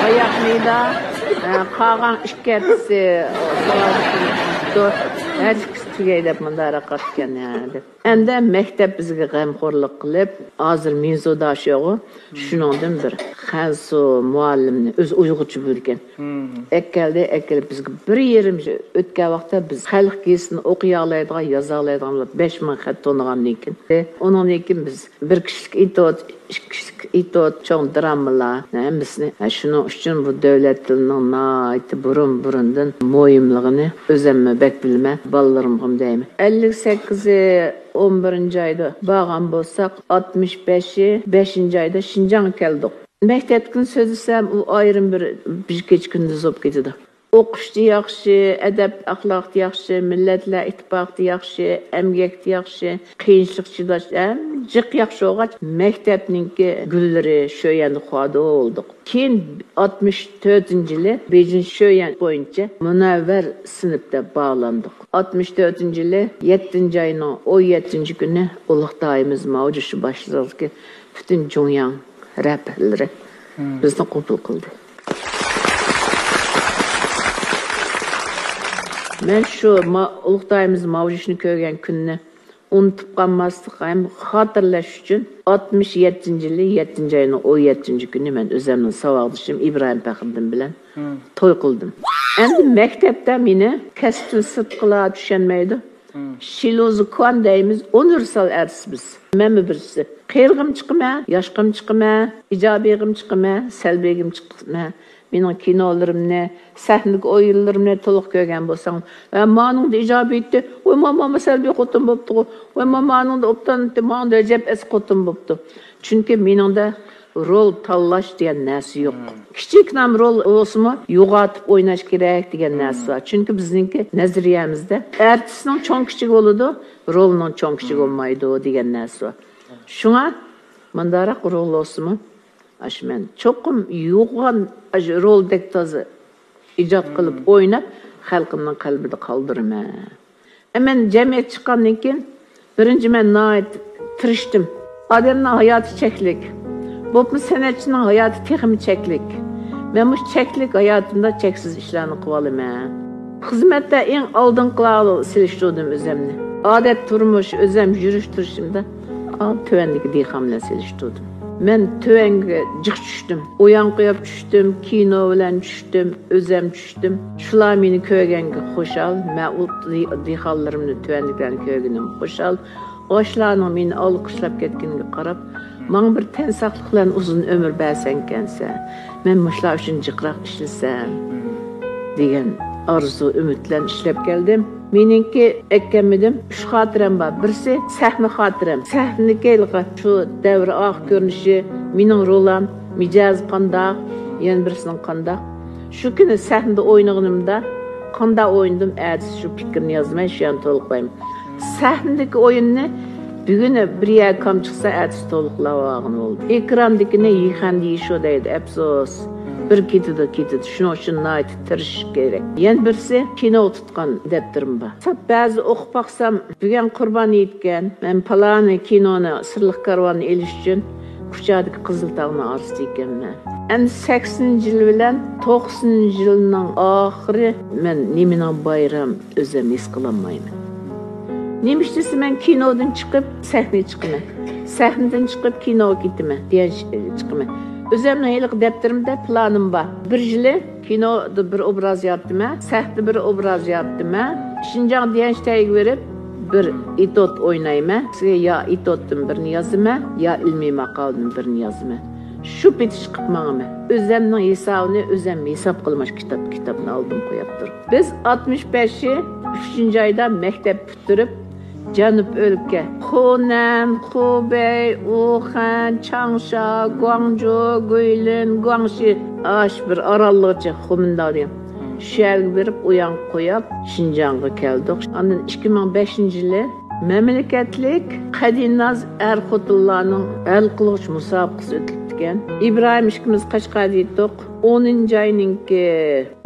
ئاياق مېيىدا، ئە، قالغان ئىككى ھەپتىسى، ھەر ئىككىسى تۈگەي دەپ مۇنداقراق قاپتىكەن، ھە، دەپ. ئەمدى مەكتەپ بىزگە غەمخورلۇق قىلىپ، ھازىر مىنزۇدا شۇغۇ، شۇنىڭدىن بىر خەنسۇ مۇئەللىمنى، ئۆزى ئۇيغۇرچە بىلىدىكەن. ئەكەلدى، ئەكېلىپ بىزگە بىر يېرىم يىل ئۆتكەن ۋاقىتتا بىز خەلق گېزىتىنى ئوقۇيالايدىغان، يازالايدىغان بولۇپ، بەش مىڭ خەت تونۇغاندىن كېيىن، ئۇنىڭدىن كېيىن بىز بىر كىشىلىك ئېتوت، ئىككى كىشىلىك ئېتوت، چوڭ درامىلار، ھەممىسىنى. ھە، شۇنىڭ ئۈچۈن بۇ دۆلەت تىلىنىڭ ناھايىتى بۇرۇن-بۇرۇندىن مۇھىملىقىنى ئۆزۈممۇ بەك بىلىمەن، بالىلىرىمغىمۇ دەيمەن. ئەللىك سەككىزى ئون بىرىنچى ئايدا بارغان بولساق، ئاتمىش بەشى بەشىنچى ئايدا شىنجاڭغا كەلدۇق. مەكتەپتىن سۆزلىسەم، ئۇ ئايرىم بىر، بىر كېچە كۈندۈز بولۇپ كېتىدۇ. ئوقۇشتا ياخشى، ئەدەپ ئەخلاقتا ياخشى، مىللەتلەر ئىتتىپاقىدا ياخشى، ئەمگەكتە ياخشى، قىيىنچىلىق چىداش، ھەممە جىق ياخشى بولغاچ، مەكتەپنىڭكى گۈللىرى شۆيەندە خۇادو بولدۇق. كېيىن ئاتمىش تۆتىنچى يىلى بېيجىڭ شۆيەن بويىچە مۇنەۋۋەر سىنىپتا باھالاندۇق. ئاتمىش تۆتىنچى يىلى يەتتىنچى ئاينىڭ ئون يەتتىنچى كۈنى ئۇلۇغ داھىيىمىز ماۋجىشى باشچىلىقىدىكى پۈتۈن جۇڭياڭ رەھبەرلىرى بىزنى قوبۇل قىلدى. مەن شۇ ما-، ئۇلۇغ داھىيىمىز ماۋجىشنى كۆرگەن كۈننى ئۇنتۇپ قالماسلىق ھەم خاتىرىلەش ئۈچۈن ئاتمىش يەتتىنچى يىلى يەتتىنچى ئاينىڭ ئون يەتتىنچى كۈنى مەن ئۆزۈمنىڭ ساۋاقدىشىم ئىبراھىم پەخرىدىن بىلەن توي قىلدىم. ئەمدى مەكتەپتە مېنى كەسىپتىن سىرتقىلار چۈشەنمەيدۇ. شىلۇزى كۇەن دەيمىز، ئۇنىۋېرسال ئارتىس بىز. مەنمۇ بىرسى. قېرىغىمۇ چىقىمەن، ياشقىمۇ چىقىمەن، ئىجابىيغىمۇ چىقىمەن، سەلبىيگىمۇ چىقىمەن. مېنىڭ كىنولىرىمنى، سەھنىدىكى ئويۇنلىرىمنى تولۇق كۆرگەن بولساڭ، ۋە مانىڭدا ئىجابىيتى، ۋاي ماما سەلبىي خوتۇن بوپتىغۇ، ۋاي ماما ئانىڭدا ئوبدان، مانىڭدا ئەجەب ئەس خوتۇن بوپتۇ. چۈنكى مېنىڭدە رول تاللاش دېگەن نەرسە يوق. كىچىككىنە رول بولسىمۇ يوغىنىتىپ ئويناش كېرەك دېگەن نەرسە بار. چۈنكى بىزنىڭكى نەزەرىيەمىزدە ئارتىسنىڭ چوڭ كىچىكى بولىدۇ، رولنىڭ چوڭ كىچىكى بولمايدۇ دېگەن نەرسە بار. شۇڭا مۇنداقراق رول بولسىمۇ، ئاشۇ مەن چوقۇم يوغان، ئاشۇ رولدەك تازا ئىجاد قىلىپ ئويناپ، خەلقىمنىڭ قەلبىدە قالدۇرىمەن. ئە، مەن جەمئىيەتكە چىققاندىن كېيىن، بىرىنچى، مەن ناھايىتى تىرىشتىم. ئادەمنىڭ ھاياتى چەكلىك. بولۇپمۇ سەنئەتچىنىڭ ھاياتى تېخىمۇ چەكلىك. مەن مۇشۇ چەكلىك ھاياتىمدا چەكسىز ئىشلارنى قىلىۋالىمەن. خىزمەتتە ئەڭ ئالدىنقىلارغا سېلىشتۇردۇم ئۆزۈمنى. ئادەت تۇرمۇش، ئۆزۈم يۈرۈش تۇرۇشۇمدا، ئا، تۆۋەندىكى دېھقان بىلەن سېلىشتۇردۇم. مەن تۆۋەنگە جىق چۈشتۈم. ئويان قويۇپ چۈشتۈم، كىنو بىلەن چۈشتۈم، ئۆزۈم چۈشتۈم. شۇلار مېنى كۆرگەنگە خۇشال، مەن ئۇ دېھقانلىرىمنى، تۆۋەندىكىلەرنى كۆرگىنىم خۇشال. ئاشۇلارنىڭ مېنى ئالقىشلاپ كەتكىنىگە قاراپ، ماڭا بىر تەن ساقلىق بىلەن ئۇزۇن ئۆمۈر بەرسەڭكەنسەن، مەن مۇشۇلار ئۈچۈن جىقراق ئىشلىسەم، دېگەن ئارزۇ، ئۈمىد بىلەن ئىشلەپ كەلدىم. مېنىڭكى ئەكەلمىدىم، ئۈچ خاتىرەم بار. بىرسى سەھنە خاتىرەم. سەھنىدىكى ھېلىقى شۇ دەۋر ئاخىر كۆرۈنۈشى، مېنىڭ رولام، مىجەزى قانداق، يەنە بىرسىنىڭ قانداق. شۇ كۈنى سەھنىدە ئوينىغىنىمدا قانداق ئوينىدىم، ئەتىسى شۇ پىكىرنى يازىمەن، شۇ يەرنى تولۇقلايمەن. سەھنىدىكى ئويۇننى بۈگۈن بىر يەرگە كام چىقسا، ئەتىسى تولۇقلاپ ئالغىنى بولدى. ئېكراندىكىنى يىخەندە يىشۇ دەيدۇ، ئەپسۇس. بىر كېتىدۇ، كېتىدۇ. شۇنىڭ ئۈچۈن ناھايىتى تىرىشىش كېرەك. يەنە بىرسى، كىنو تۇتقان دەپتىرىم بار. سەپ بەزى ئوقۇپ باقسام، بۈگۈن قۇربان ھېيتكەن، مەن پالانى كىنونى، سىرلىق كارۋاننى ئېلىش ئۈچۈن كۇچادىكى قىزىل تاغنىڭ ئارىسىدا ئىكەنمەن. ئەمدى سەكسىنىنچى يىل بىلەن توقسىنىنچى يىلنىڭ ئاخىرى، مەن نېمىنىڭ بايرام، ئۆزۈم ھېس قىلالمايمەن. نېمە ئىش دېسە، مەن كىنودىن چىقىپ سەھنىگە چىقىمەن، سەھنىدىن چىقىپ كىنوغا كېتىمەن، دېيەن چىقىمەن. ئۆزۈمنىڭ ھېلىقى دەپتىرىمدە پىلانىم بار. بىر يىلى كىنودا بىر ئوبراز يارىتىمەن، سەھنىدە بىر ئوبراز يارىتىمەن. شىنجاڭ دېيەن شتەيگە بېرىپ، بىر ئېتوت ئوينايمەن. يا ئېتوتتىن بىرنى يازىمەن، يا ئىلمىي ماقالىدىن بىرنى يازىمەن. شۇ پېتى چىقىپ ماڭىمەن. ئۆزەمنىڭ ھېسابىنى ئۆزەم ھېساب قىلماش، كىتاب، كىتابنى ئالدىم قويۇپ تۇرۇپ. بىز ئاتمىش بەشى ئۈچىنچى ئايدا مەكتەپ پۈتتۈرۈپ، جەنۇب ئۆلكە، خۇنەن، خۇبەي، ئۇخەن، چاڭشا، گۇاڭجۇ، گۇيلىن، گۇاڭشى، ئاش بىر ئاراللىقچە خۇمىنداۋ دېگەن. شۇ يەرگە بېرىپ ئويان قويۇپ، شىنجاڭغا كەلدۇق. ئاندىن ئىككى مىڭ بەشىنچى يىلى مەملىكەتلىك قەدىناز ئەر-خوتۇنلارنىڭ ھەل قىلغۇچ مۇسابىقىسى ئۆتۈلۈپتىكەن. ئىبراھىم ئىككىمىز قەشقەردە ئىدۇق. ئونىنچى ئاينىڭكى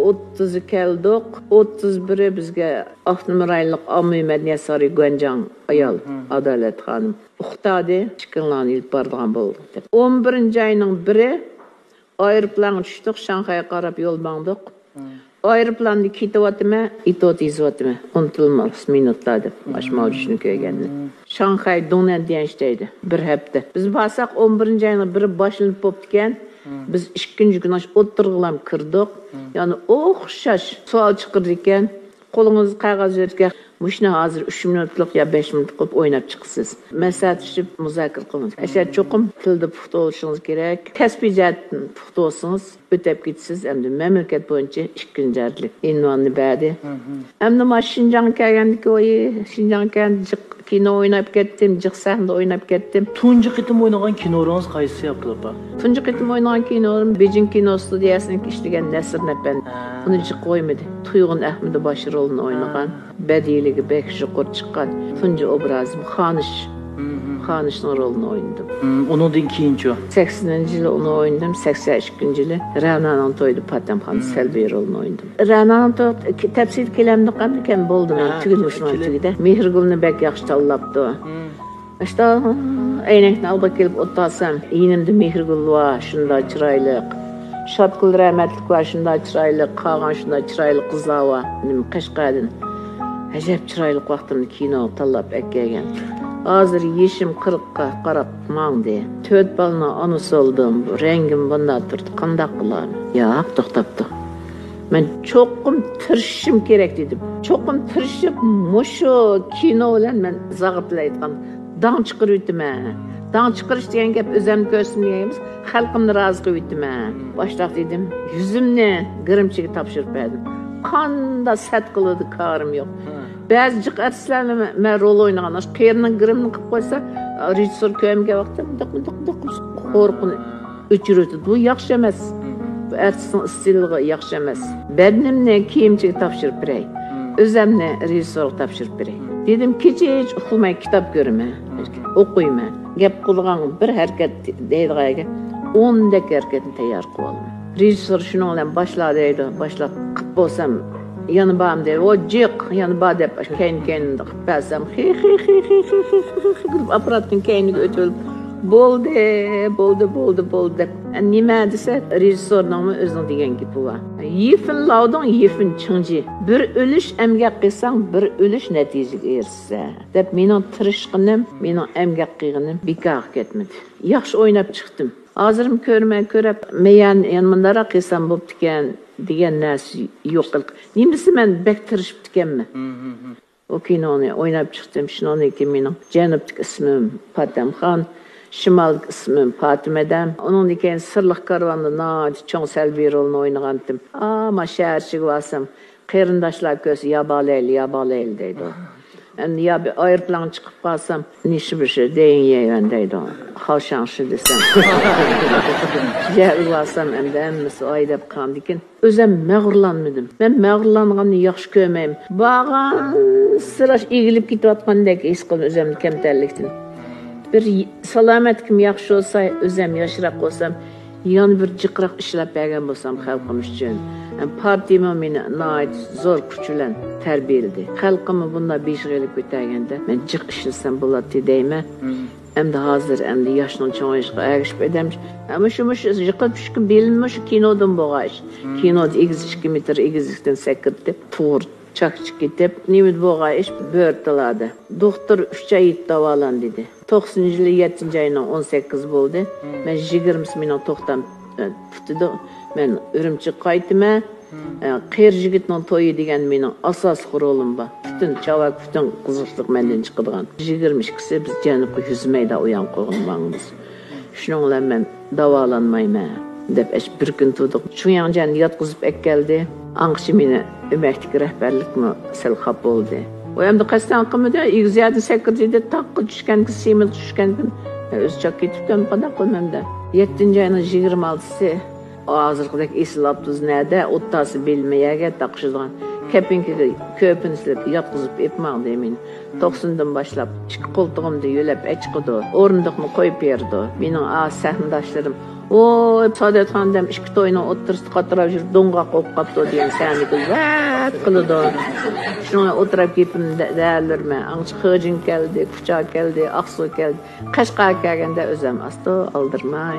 ئوتتۇزى كەلدۇق. ئوتتۇز بىرى بىزگە ئاپتونوم رايونلۇق ئاممىۋى مەدەنىيەت سارىيى گۇەنجاڭ ئايال ئادالەت خانىم ئۇقتاردى، ئىككىڭلارنى ئېلىپ بارىدىغان بولدۇق دەپ. ئون بىرىنچى ئاينىڭ بىرى ئايروپىلانغا چۈشتۇق، شاڭخەيگە قاراپ يول ماڭدۇق. ئايروپىلاندا كېتىۋاتىمەن، ئېتوت يېزىۋاتىمەن. ئۇنتۇلماس مىنۇتلار دەپ، ئاشۇ ماۋجۇشنى كۆرگەندىن. شاڭخەي دۇڭنەن دېيەن ئىشتەيدى. بىر ھەپتە. بىز بارساق، ئون بىرىنچى ئاينىڭ بىرى باشلىنىپ بوپتىكەن. بىز ئىككىنچى كۈنى ئاشۇ ئوتتۇرىغىلام كىردۇق. يەنى ئوخشاش سوئال چىقىرىدىكەن. قولىڭىزدا قەغەز يوقكەن، مۇشۇنى ھازىر ئۈچ مىنۇتلۇق يا بەش مىنۇتلۇق قىلىپ ئويناپ چىقىسىز. مەسلىھەتلىشىپ مۇزاكىرە قىلىڭىز. ئەشە چوقۇم تىلدا پۇختا بولۇشىڭىز كېرەك. كەسپىي جەھەتتىن پۇختا بولسىڭىز، ئۆتەپ كېتىسىز. ئەمدى مەملىكەت بويىچە ئىككىنچى ھەرلىك ئۇنۋاننى بەردى. ئەمدى مانا شىنجاڭغا كەلگەندىكى، ۋاي، شىنجاڭغا كەلگەندە جىق كىنو ئويناپ كەتتىم، جىق سەھنىدە ئويناپ كەتتىم. تۇنجى قېتىم ئوينىغان كىنورىڭىز قايسى، ئابدۇللا ئاپا؟ تۇنجى قېتىم ئوينىغان كىنورۇم بېيجىڭ كىنو ستۇدىيەسىنىڭ ئىشلىگەن نەسرىن ئەپەندى. ئۇنى جىق قويمىدى. تۇيغۇن ئەخمىدى باش رولىنى ئوينىغان. بەدىئىيلىكى بەك يۇقىرى چىققان. تۇنجى ئوبرازىم خانىش. خانىشنىڭ رولىنى ئوينىدىم. ئۇنىڭدىن كېيىنچۇ؟ سەكسىنىنچى يىلى ئۇنى ئوينىدىم، سەكسەن ئىككىنچى يىلى رەنانىڭ تويىدا پاتەمخان سەلبىي رولىنى ئوينىدىم. رەنانىڭ تويى تەپسىلىي كېلەمدۇ قامدۇ كەم بولدى، مانا تۈگىدى، مۇشۇنىڭ تۈگىدى. مېھرىگۈلنى بەك ياخشى تاللاپتۇ. ئاشتا ئەينەكنى ئالغا كېلىپ ئولتۇرسام، يېنىمدا مېھرىگۈل بار، شۇنداق چىرايلىق. شاتقۇل رەھمەتلىك بار، شۇنداق چىرايلىق. قالغان شۇنداق چىرايلىق قىزلار بار. نېمە، قەشقەردىن. ئەجەب چىرايلىق ۋاقتىمدا كىنوغا تاللاپ ئەكەلگەن. ھازىر يېشىم قىرىققا قاراپ ماڭدى. تۆت بالىنىڭ ئانىسى بولدۇم. بۇ رەڭگىم بۇنداق تۇرىدۇ. قانداق قىلارمەن؟ ياق، توختاپتۇ. مەن چوقۇم تىرىشىشىم كېرەك دېدىم. چوقۇم تىرىشىپ، مۇشۇ كىنو بىلەن مەن زاغىپلايدىغان، داڭ چىقىرىۋېتىمەن. داڭ چىقىرىش دېگەن گەپ ئۆزۈمنى كۆرسىتىپ دېگەن ئەمەس، خەلقىمنى رازى قىلىۋېتىمەن. باشلاق دېدىم، يۈزۈمنى گىرىمچىگە تاپشۇرۇپ بەردىم. قاندا سەت قىلىدۇ، كارىم يوق. بەزى جىق ئارتىسلارنى مەن، مەن رول ئوينىغان، ئاشۇ قېرىنىڭ گىرىمىنى قىلىپ قويسا، رېژىسسور كۆرمىگەن ۋاقىتتا مۇنداق، مۇنداق، مۇنداق قىلىپ خورىقىنى ئۆچۈرۈۋېتىدۇ. بۇ ياخشى ئەمەس. بۇ ئارتىسنىڭ ئىستىلىغا ياخشى ئەمەس. بەدىنىمنى كىيىمچىگە تاپشۇرۇپ بېرەي. ئۆزەمنى رېژىسسورغا تاپشۇرۇپ بېرەي. دېدىم، كېچە ھېچ ئۇخلىماي كىتاب كۆرىمەن. ئوقۇيمەن. گەپ قىلىدىغان بىر ھەرىكەت دەيدىغان يەرگە ئوندەك ھەرىكەتنى تەييار قىلىۋالىمەن. رېژىسسور شۇنىڭ بىلەن باشلا دەيدۇ. باشلاپ قىلىپ بولسام، يەنە بارمۇ دەيدۇ. ئۇ جىق، يەنە بار دەپ كەينى-كەينىدىن قىلىپ بەرسەم، خىخ، خىخ، خىخ، خىخ، خىخ، خىخ، خىخ دەپ ئاپپاراتنىڭ كەينىگە ئۆتۈپ، بولدى، بولدى، بولدى، بولدى دەپ. نېمە دېسە، رېژىسسورنىڭمۇ ئۆزىنىڭ دېگەن گېپى بار. يىفىن لاۋدۇڭ، يىفىن چىڭجى. بىر ئۈلۈش ئەمگەك قىلساڭ، بىر ئۈلۈش نەتىجىگە ئېرىشىسەن، دەپ مېنىڭ تىرىشقىنىم، مېنىڭ ئەمگەك قىلغىنىم بىكارغا كەتمىدى. ياخشى ئويناپ چىقتىم. ھازىرمۇ كۆرىمەن، كۆرۈپ، مەيەن يەنە مۇنداقراق قىلسام بوپتىكەن دېگەن نەرسە يوق. نېمىسى، مەن بەك تىرىشىپتىكەنمەن. ئۇ كىنونى ئويناپ چىقتىم. شۇنىڭدىن كېيىن مېنىڭ جەنۇبتىكى ئىسمىم پاتەمخان، شىمالدىكى ئىسمىم پاتىمەدەم. ئۇنىڭدىن كېيىن سىرلىق كارۋاندا ناھايىتى چوڭ سەلبىي رولنى ئوينىغانتىم. ئاما شەھەر ئىچىگە بارسام، قېرىنداشلار كۆرسە، يا بالايلى، يا بالايلى دەيدۇ. ئەمدى يا بىر ئايروپىلانغا چىقىپ قالسام، نىشى بىر شى دېيىڭ يەيۋەن دەيدۇ. خاۋشاڭشى دېسەم. يەرگە بارسام، ئەمدى ھەممىسى ئاي دەپ قالغاندىكىن، ئۆزەم مەغرۇرلانمىدىم. مەن مەغرۇرلانغاننى ياخشى كۆرمەيمەن. بارغانسېرى ئېگىلىپ كېتىۋاتقاندەك ھېس قىلدىم ئۆزۈمنى كەمتەرلىكتىن. بىر ي-، سالامەتلىكىم ياخشى بولسا، ئۆزەم ياشراق بولسام، يەنە بىر جىقراق ئىشلەپ بەرگەن بولسام خەلقىم ئۈچۈن. ھەم پارتىيىمۇ مېنى ناھايىتى زور كۈچ بىلەن تەربىيەلىدى. خەلقىممۇ بۇنداق بېشىغا ئېلىپ كۆتەرگەندە، مەن جىق ئىشلىسەم بولاتتى دەيمەن. ئەمدى ھازىر، ئەمدى ياشنىڭ چوڭىيىشىغا ئەگىشىپ ئادەم، مۇشۇ، مۇشۇ يىقىلىپ چۈشكەن بىلىم مۇشۇ كىنودىن بولغان ئىش. كىنودا ئېگىز ئىككى مېتىر ئېگىزلىكتىن سەكرىتىپ، توغرا چاكچىك كېتىپ، نېمىدە بولغان ئىش، بۆرتالادا. دوختۇر ئۈچ ئاي يېتىپ داۋالان دېدى. توقسىنىنچى يىلى يەتتىنچى ئاينىڭ ئون سەككىزى بولدى. مەن يىگىرمىسى مېنىڭ توختام، ئە، پۈتىدۇ. مەن ئۈرۈمچىگە قايتىمەن. ئە، قېرى يىگىتنىڭ تويى دېگەن مېنىڭ ئاساسلىق رولۇم بار. پۈتۈن چاۋاك، پۈتۈن قىزىقچىلىق مەندىن چىقىدىغان. يىگىرمە ئىككىسى بىز جەنۇبقا يۈز مەيدان ئۇيان قويغىلى ماڭىمىز. شۇنىڭ بىلەن مەن داۋالانمايمەن، دەپ ئەش بىر كۈن تۇردۇق. شۇياڭجيەننى ياتقۇزۇپ ئەكەلدى. ئاڭقىچە مېنى ئۆمەكتىكى رەھبەرلىكمۇ سەل خاپا بولدى. ئۇ ئەمدى قەستەن قىلمىدى، ئېگىز يەردىن سەكرىدى، تاغقا چۈشكەنكىن، سېمىزغا چۈشكەنكىن، ئۆزى چاق كېتىپتۇ، قانداق قىلىمەن دە. يەتتىنچى ئاينىڭ يىگىرمە ئالتىسى، ھازىرقىدەك ئېسىل ئاپتوبۇس نەدە، ئوتتاسى بىلمەي يەرگە تاقىشىدىغان، كەپىنكىگە كۆپىنى سېلىپ ياتقۇزۇپ ئېپماڭ دەيمەن. توقسىنىدىن باشلاپ ئىككى قولتۇقۇمدا يۆلەپ ئەچىقىدۇ، ئورۇندۇقنى قويۇپ بېرىدۇ. مېنىڭ ئا سەھنىداشلىرىم، ۋوي، سادات خانىم ئىككى توينىڭ ئوتتۇرىسىدا قاتراپ يۈرۈپ دوڭغاق بولۇپ قاپتۇ دېگەن سەھنىگە ۋەت قىلىدۇ. شۇڭا ئولتۇرۇپ گېپىمنى دە-، دەۋېرىمەن. ئاڭچە خېجىن كەلدى، كۇچا كەلدى، ئاقسۇ كەلدى. قەشقەرگە كەلگەندە ئۆزۈم ئاستا ئالدىرىماي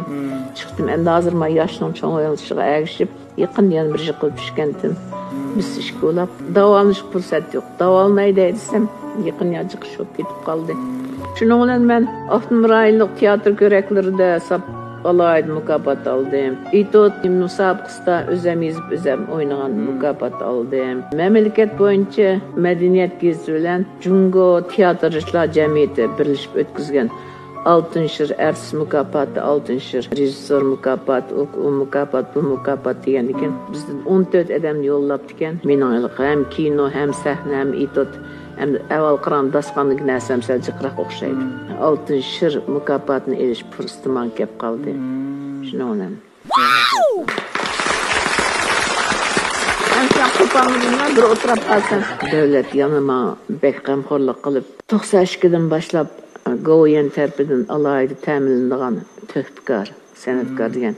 چىقتىم. ئەمدى ھازىر ما ياشنىڭ چوڭىيىشىغا ئەگىشىپ، يېقىندا يەنە بىر يىقىلىپ چۈشكەنتىم. بىز ئىككى ئۇلاپ داۋالىنىشقا پۇرسەت يوق. داۋالىناي دەي دېسەم، يېقىن ياجىقىش بولۇپ كېتىپ قالدى. شۇنىڭ بىلەن مەن ئاپتونوم رايونلۇق تېئاتىر كۆرەكلىرىدە ساپ ئالاھىدە مۇكاپات ئالدىم. ئېتيۇد مۇسابىقىسىدا ئۆزەم يېزىپ، ئۆزەم ئوينىغان مۇكاپات ئالدىم. مەملىكەت بويىچە مەدەنىيەت گېزىتى بىلەن جۇڭگو تىياتىرچىلار جەمئىيىتى بىرلىشىپ ئۆتكۈزگەن ئالتىن شىر ئارتىس مۇكاپاتى، ئالتىن شىر رېژىسسور مۇكاپاتى، ئۇ، ئۇ مۇكاپات، بۇ مۇكاپات دېگەندىكىن، بىزدىن ئون تۆت ئادەمنى يوللاپتىكەن. مېنىڭ ھېلىقى ھەم كىنو، ھەم سەھنە، ھەم ئېتيۇد، ھەم ئەۋۋال قارىغان داستىخاندىكى نەرسەم سەل جىقراق ئوخشايدۇ. ئالتىن شىر مۇكاپاتىنى ئېلىش پۇرسىتى ماڭا كەپ قالدى. شۇنىڭ بىلەن. ئەمسە قوپالمىدىملا بىر ئولتۇراپ قالسام. دۆلەت يەنە ماڭا بەك غەمخورلۇق قىلىپ، توقسان ئىككىدىن باشلاپ گوۋۇيۈەن تەرىپىدىن ئالاھىدە تەمىنلىنىدىغان تۆھپىكار، سەنئەتكار دېگەن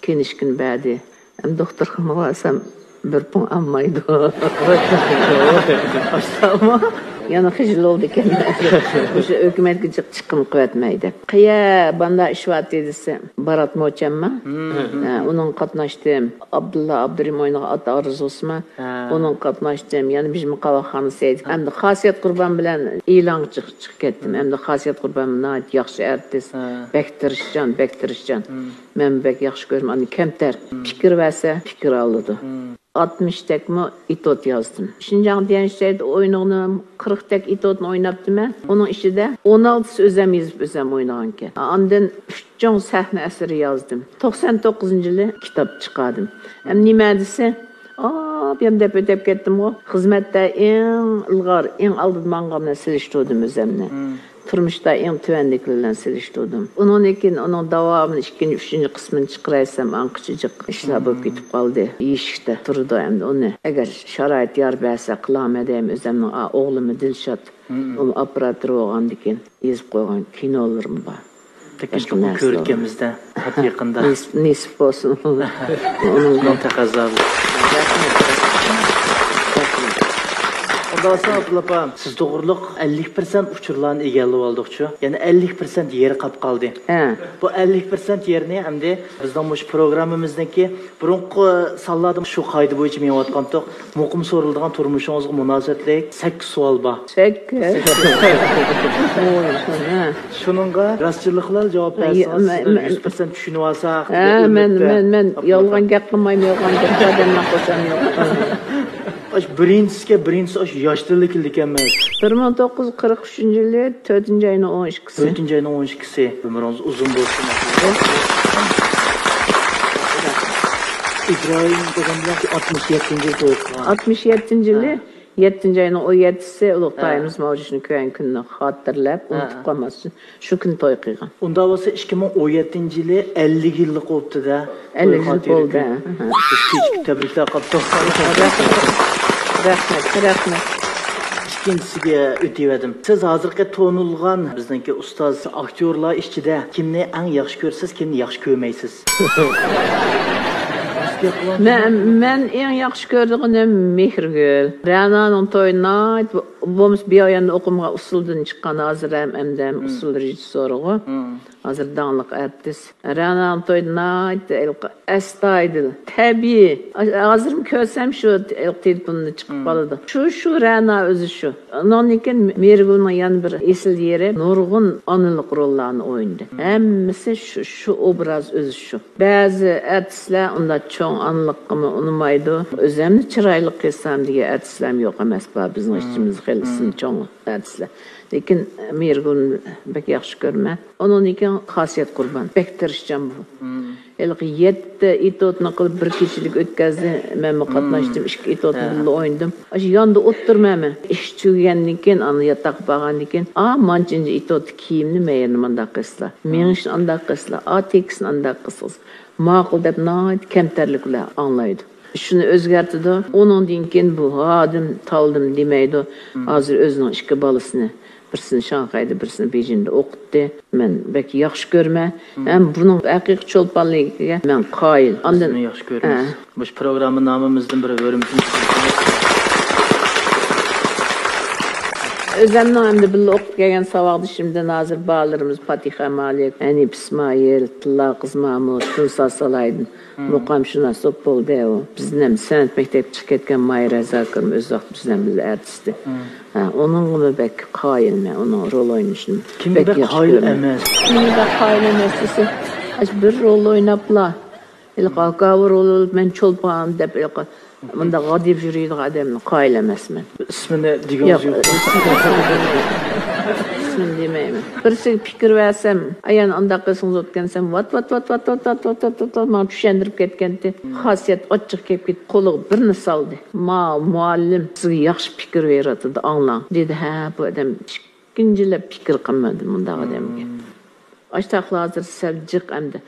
كىنىشكىنى بەردى. ئەمدى دوختۇرخانىغا بارسام، بىر پۇڭ ئالمايدۇ. ئاشتاما؟ يەنە خىجىل بولدىكەن. مۇشۇ ھۆكۈمەتكە جىق چىقىم قىلىۋەتمەي دەپ. قەيە، باندا ئىش بارتى دېسە، بارات موچەمما؟ ھە، ئۇنىڭغا قاتناشتىم. ئابدۇللا ئابدۇرېھىم ئوينىغان ئاتا ئارزۇسىما؟ ئۇنىڭغا قاتناشتىم. يەنە بىزمۇ قاۋاقخانا سەيدى. ئەمدى خاسىيەت قۇربان بىلەن ئېلانغا چىق-، چىقىپ كەتتىم. ئەمدى خاسىيەت قۇربان ناھايىتى ياخشى ئارتىس. بەك تىرىشچان، بەك تىرىشچان. مەن بەك ياخشى كۆرىمەن. ئۇنى كەمتەر. پىكىر بەرسە، پىكىر ئالىدۇ. ئاتمىشتەكمۇ ئېتيۇد يازدىم. شىنجاڭ تيەنشەندە ئوينىغىنىم قىرىقتەك ئېتيۇدنى ئويناپتىمەن. ئۇنىڭ ئىچىدە ئون ئالتىسى ئۆزەم يېزىپ، ئۆزەم ئوينىغانىكەن. ئاندىن ئۈچ چوڭ سەھنە ئەسىرى يازدىم. توقسان توققۇزىنچى يىلى كىتاب چىقاردىم. ھەم نېمە دېسە، ئا، بۇيام دەپ ئۆتۈپ كەتتىمغۇ. خىزمەتتە ئەڭ ئىلغار، ئەڭ ئالدىدا ماڭغان بىلەن سېلىشتۇردۇم ئۆزەمنى. تۇرمۇشتا ئەڭ تۆۋەندىكىلەر بىلەن سېلىشتۇردۇم. ئۇنىڭدىن كېيىن ئۇنىڭ داۋامىنى ئىككىنچى، ئۈچىنچى قىسمىنى چىقىرايسام، ئاڭقىچە جىق ئىشلار بولۇپ كېتىپ قالدى. يېشىكتە تۇرىدۇ ئەمدى ئۇنى. ئەگەر شارائىت يار بەرسە قىلامەن دەيمەن. ئۆزەمنىڭ ئا-، ئوغلۇممۇ دىلشات، ئۇمۇ ئاپېراتور بولغاندىن كېيىن يېزىپ قويغان كىنولىرىم بار. لېكىن باشقا چوقۇم نەرسە كۆرۈككەنمىزدە، پات يېقىندا. نېسىپ، نېسىپ بولسۇن. ئۇنىڭ تەقەززاسى. رەھمەت. رەھمەت. ئۇنداق بولسا، ئابدۇللا ئاپا، سىز توغرۇلۇق ئەللىك پىرسەنت ئۇچۇرلارنى ئىگىلىۋالدۇقچۇ. يەنە ئەللىك پىرسەنت يېرى قاپ قالدى. ھە. بۇ ئەللىك پىرسەنت يېرىنى ئەمدى بىزنىڭ مۇشۇ پروگراممىمىزنىڭكى بۇرۇنقى سانلاردا شۇ قائىدە بويىچە مېڭىۋاتقانتۇق. مۇقىم سورىلىدىغان تۇرمۇشىڭىزغا مۇناسىۋەتلىك سەككىز سوئال بار. سەككىز. ھە. شۇنىڭغا راستچىللىق بىلەن جاۋاب بەرسىڭىز، سىزنى يۈز پىرسەنت چۈشىنىۋالساق. ھە، مەن، مەن، مەن يالغان گەپ قىلمايمەن، يالغان گەپ ئادەملەر قوشام يوق. ئاشۇ بىرىنچىسىگە، بىرىنچىسى ئاشۇ ياش تىلدا كېلىدىكەنمىز. بىر مىڭ توققۇز يۈز قىرىق ئۈچىنچى يىلى تۆتىنچى ئاينىڭ ئون ئىككىسى. تۆتىنچى ئاينىڭ ئون ئىككىسى. ئۆمرىڭىز ئۇزۇن بولسۇن. ئىبراھىم دادام بىلەن ئاتمىش يەتتىنچى يىل توي قىلغان. ئاتمىش يەتتىنچى يىلى، ھە، يەتتىنچى ئاينىڭ ئون يەتتىسى ئۇلۇغ، ھە، تايىمىز ماۋۇ ئىشنى كۆرگەن كۈننى خاتىرىلەپ، ھە، ئۇنتۇپ قالماس ئۈچۈن شۇ كۈنى توي قىلغان. ئۇنداق بولسا، ئىككى مىڭ ئون يەتتىنچى يىلى ئەللىك يىللىق بوپتۇ-دە. ئەللىك يىل بولدى، ھە. بىز كېچىكىپ تەبرىكلەپ قاپتۇق. رەھمەت، رەھمەت. ئىككىنچىسىگە ئۆتۈۋەردىم. سىز ھازىرقى تونۇلغان بىزنىڭكى ئۇستاز ئاكتيورلار ئىچىدە كىمنى ئەڭ ياخشى كۆرىسىز، كىمنى ياخشى كۆرمەيسىز؟ مەن، مەن ئەڭ ياخشى كۆرىدىغىنىم مېھرىگۈل. رەنانىڭ تويى ناھايىتى بولمىسا بىياۋيەندە ئوقۇمىغان ئۇسسۇلدىن چىققان، ھازىر ھەم ئەمدى ھەم ئۇسسۇل رېژىسسورىغۇ. ھازىر داڭلىق ئارتىس. رەنانىڭ تويى ناھايىتى ھېلىقى ئەستايىدىل، تەبىئىي. ھازىرمۇ كۆرسەم شۇ ھېلىقى تېلېفوندا چىقىپ قالىدۇ. شۇ، شۇ رەنا ئۆزى شۇ. ئۇنىڭدىن كېيىن مېھرىگۈلنىڭ يەنە بىر ئېسىل يېرى، نۇرغۇن ئانىلىق روللارنى ئوينىدى. ھەممىسى شۇ، شۇ ئوبراز ئۆزى شۇ. بەزى ئارتىسلار ئۇنداق چوڭ ئانىلىققىمۇ ئۇنىمايدۇ. ئۆزەمنى چىرايلىق قىلسام دېگەن ئارتىسلارمۇ يوق ئەمەس، بار بىزنىڭ ئىچىمىزدە خېلى ئىسمى چوڭ ئارتىسلار. لېكىن مېھرىگۈلنى بەك ياخشى كۆرىمەن. ئۇنىڭدىن كېيىن خاسىيەت قۇربان. بەك تىرىشچان بۇ. ھېلىقى يەتتە ئېتيۇدنى قىلىپ بىر كېچىلىك ئۆتكەزدى. مەنمۇ قاتناشتىم، ئىككى ئېتيۇدنى بىللە ئوينىدىم. ئاشۇ ياندا ئولتۇرىمەن مەن. ئىش تۈگىگەندىن كېيىن ئانا ياتاققا بارغاندىن كېيىن، ئا، مانچىنچى ئېتيۇدتا كىيىمنى مەيەرنى مانداق قىلسىلا، مېڭىشنى ئانداق قىلسىلا، ئا، تېكىستنى ئانداق قىلسىلا. ماقۇل دەپ ناھايىتى كەمتەرلىك بىلەن ئاڭلايدۇ. شۇنى ئۆزگەرتىدۇ. ئۇنىڭدىن كېيىن بۇ ھادىم، تالدىم دېمەيدۇ. ھازىر ئۆزىنىڭ ئىككى بالىسىنى، بىرسىنى شاڭخەيدە، بىرسىنى بېيجىڭدا ئوقۇتتى. مەن بەك ياخشى كۆرىمەن. ھەم بۇنىڭ ھەقىقىي چولپانلىقىغا مەن قايىل. ئاندىن سىزنى ياخشى كۆرىمىز. ھە. مۇشۇ پروگرامما نامىمىزدىن بىر ھۆرمىتىمىز. ئۆزەمنىڭ ئەمدى بىللە ئوقۇپ كەلگەن ساۋاقدىشىمدىن ھازىر بالىلىرىمىز پاتىخە مالىك، ھەنىپ ئىسمائىل، تىللا قىز مامۇت، تۇنسا سالاھىدىن. مۇقامشۇناس بولۇپ بولدى ئۇ. بىزنىڭ سەنئەت مەكتەپكە چىقىپ كەتكەن ماھىرە زاكىرمۇ ئۆز ۋاقتى بىزنىڭ بىللە ئارتىستى. ھە، ئۇنىڭغىمۇ بەك قايىلمەن، ئۇنىڭ رول ئوينىشىنى. كىمگە بەك بەك ياخشى قايىل كۆرىمەن. ئەمەس؟ كىمگە بەك قايىل ئەمەس دېسە، ئاشۇ بىر رول ئويناپلا، ھېلىقى ھاكاۋۇر رول ئويناپ، مەن چولپان دەپ، ھېلىقى مۇنداق غادىيىپ يۈرىدىغان ئادەمنى قايىل ئەمەسمەن. ئىسمىنى دېگىڭىز يوق، يوق. ئىسمىنى دېمەيمەن. بىرسىگە پىكىر بەرسەم، ئايان ئانداق قىلسىڭىز بوپتىكەن دېسەم، ۋات، ۋات، ۋات، ماڭا چۈشەندۈرۈپ كەتكەنتى. خاسىيەت ئاچچىق كېلىپ كېتىپ، قولىغا بىرنى سالدى. ما، مۇئەللىم سىزگە ياخشى پىكىر بېرىۋاتىدۇ، ئاڭلاڭ، دېدى. ھە، بۇ ئادەم ئىككىنچىلەپ پىكىر قىلمىدى مۇنداق ئادەمگە. ئاشتاقلا ھازىر سەل جىق ئەمدى.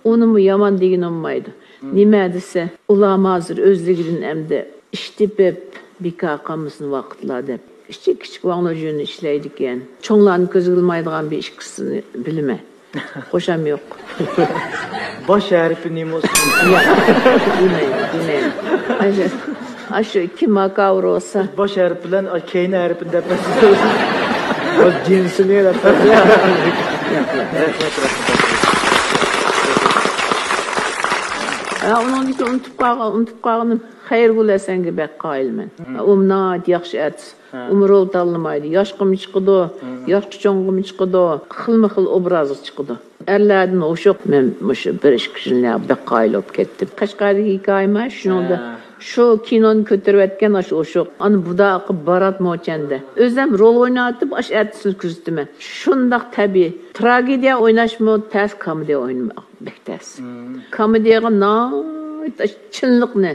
ئۇنىمۇ يامان دېگىنى بولمايدۇ. نېمە دېسە، ئۇلارمۇ ھازىر ئۆزلۈكىدىن ئەمدى ئىش تېپىپ، بىكار قالمىسۇن ۋاقىتلار دەپ. كىچىك كىچىك ۋاڭلۇجۈنى ئىشلەيدىكەن. چوڭلارنى كۆزگە ئىلمايدىغان بىر ئىككىسىنى بىلىمەن. قوشام يوق. باش ھەرپى نېمە بولسۇن؟ ياق، دېمەيمەن، دېمەيمەن. ئاشۇ، ئاشۇ كىم ھاكاۋۇر بولسا. باش ھەرپ بىلەن، ئاي، كەينى ھەرپىنى دەپ بەرسىڭىز. جىنسىنى دەپ بەرسىڭىز. ياق، ياق. رەھمەت، رەھمەت. ھە، ئۇنىڭدىن كېيىن ئۇنتۇپ قالغان، ئۇنتۇپ قالغىنىم خەيرىگۈل ھەسەنگە بەك قايىلمەن. ئۇ ناھايىتى ياخشى ئارتىس. ئۇمۇ رول تاللىمايدۇ. ياشقىمۇ چىقىدۇ، ياخشى چوڭغىمۇ چىقىدۇ، خىلمۇ خىل ئوبرازغا چىقىدۇ. ئەرلەردىن ھوشۇق، مەن مۇشۇ بىر ئىككى يىلنى بەك قايىل بولۇپ كەتتىم. قەشقەردىكى ھېكايىمۇ شۇنىڭدا. شۇ كىنونى كۆتۈرۈۋەتكەن ئاشۇ ئوشۇق. ئانا بۇدا ئاقىپ بارات موچەندە. ئۆزۈم رول ئويناۋېتىپ، ئاشۇ ئەتىسىنى كۆزىتىمەن. شۇنداق تەبىئىي. تراگېدىيە ئويناشمۇ تەس، كومېدىيە ئوينىماق بەك تەس. كومېدىيەگە ناھايىتى چىنلىقنى،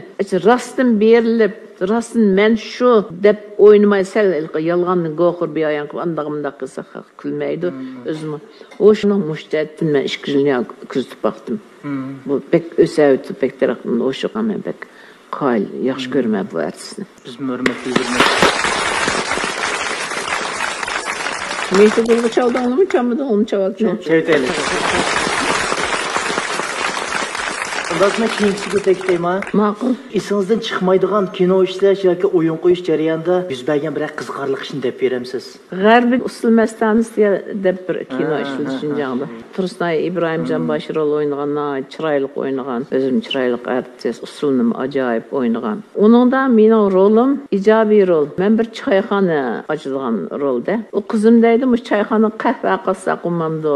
راستتىن بېرىلىپ، راستتىن مەن شۇ دەپ ئوينىماي، سەل ھېلىقى يالغاندىن گوھۇر بىئايان قىلىپ، ئانداق مۇنداق قىلسا خەق كۈلمەيدۇ. ئۆزىمۇ ئوشۇقنىڭ مۇشۇ جەھەتتىن مەن ئىككى يىل يا كۆزىتىپ باقتىم. بۇ بەك ئۆسەۋېتىپ، بەك تەرەققىي، ئوشۇق مەن بەك قايىل، ياخشى كۆرىمەن بۇ ئارتىسنى. بىزمۇ ھۆرمەت بىلدۈرىمىز. مېھرىگۈلگە چالدىڭلىمۇ، چالمىدىڭلىمۇ، چاۋاك چال. چېۋىتەيلى. ئۇنداق كېيىنكىسىگە تەكلىپ قىلىمەن. ماقۇل. ئېسىڭىزدىن چىقمايدىغان كىنو ئىشلەش ياكى ئويۇن قويۇش جەريانىدا يۈز بەرگەن بىرەر قىزىقارلىق ئىشنى دەپ بېرەمسىز؟ غەربىي ئۇسسۇل مەستانىسى دەپ بىر كىنو ئىشلىدى شىنجاڭدا. تۇرسۇنئاي ئىبراھىم جانباش رول ئوينىغان، ناھايىتى چىرايلىق ئوينىغان، ئۆزىمۇ چىرايلىق ئارتىس، ئۇسسۇلنىمۇ ئاجايىپ ئوينىغان. ئۇنىڭدا مېنىڭ رولۇم ئىجابىي رول. مەن بىر چايخانا ئاچىدىغان رولدە. ئۇ قىزىم دەيدۇ، مۇشۇ چايخانا قەھۋە قاتساق بولمامدۇ؟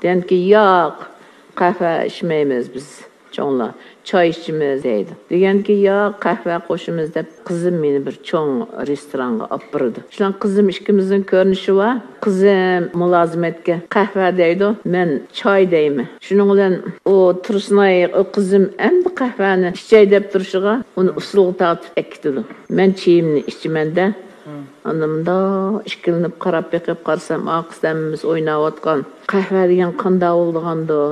دېگەنكى، ياق، قەھۋە ئىچمەيمىز بىز. چوڭلار، چاي ئىچىمىز دەيدۇ. دېگەنكى، ياق، قەھۋە قوشىمىز دەپ، قىزىم مېنى بىر چوڭ رېستورانغا ئاپىرىدۇ. شۇنداق قىزىم ئىككىمىزنىڭ كۆرۈنۈشى بار. قىزىم مۇلازىمەتكە قەھۋە دەيدۇ، مەن چاي دەيمەن. شۇنىڭ بىلەن ئۇ تۇرسۇنئاي، ئۇ قىزىم ئەمدى قەھۋەنى ئىچەي دەپ تۇرۇشىغا، ئۇنى ئۇسسۇلغا تارتىپ ئەكېتىدۇ. مەن چېيىمنى ئىچىمەن-دە. ئاندىن مۇنداق ئىككىلىنىپ قاراپ بېقىپ قارىسام، ئارقىسىدا ھەممىمىز ئويناۋاتقان. قەھۋە دېگەن قانداق بولىدىغاندۇ؟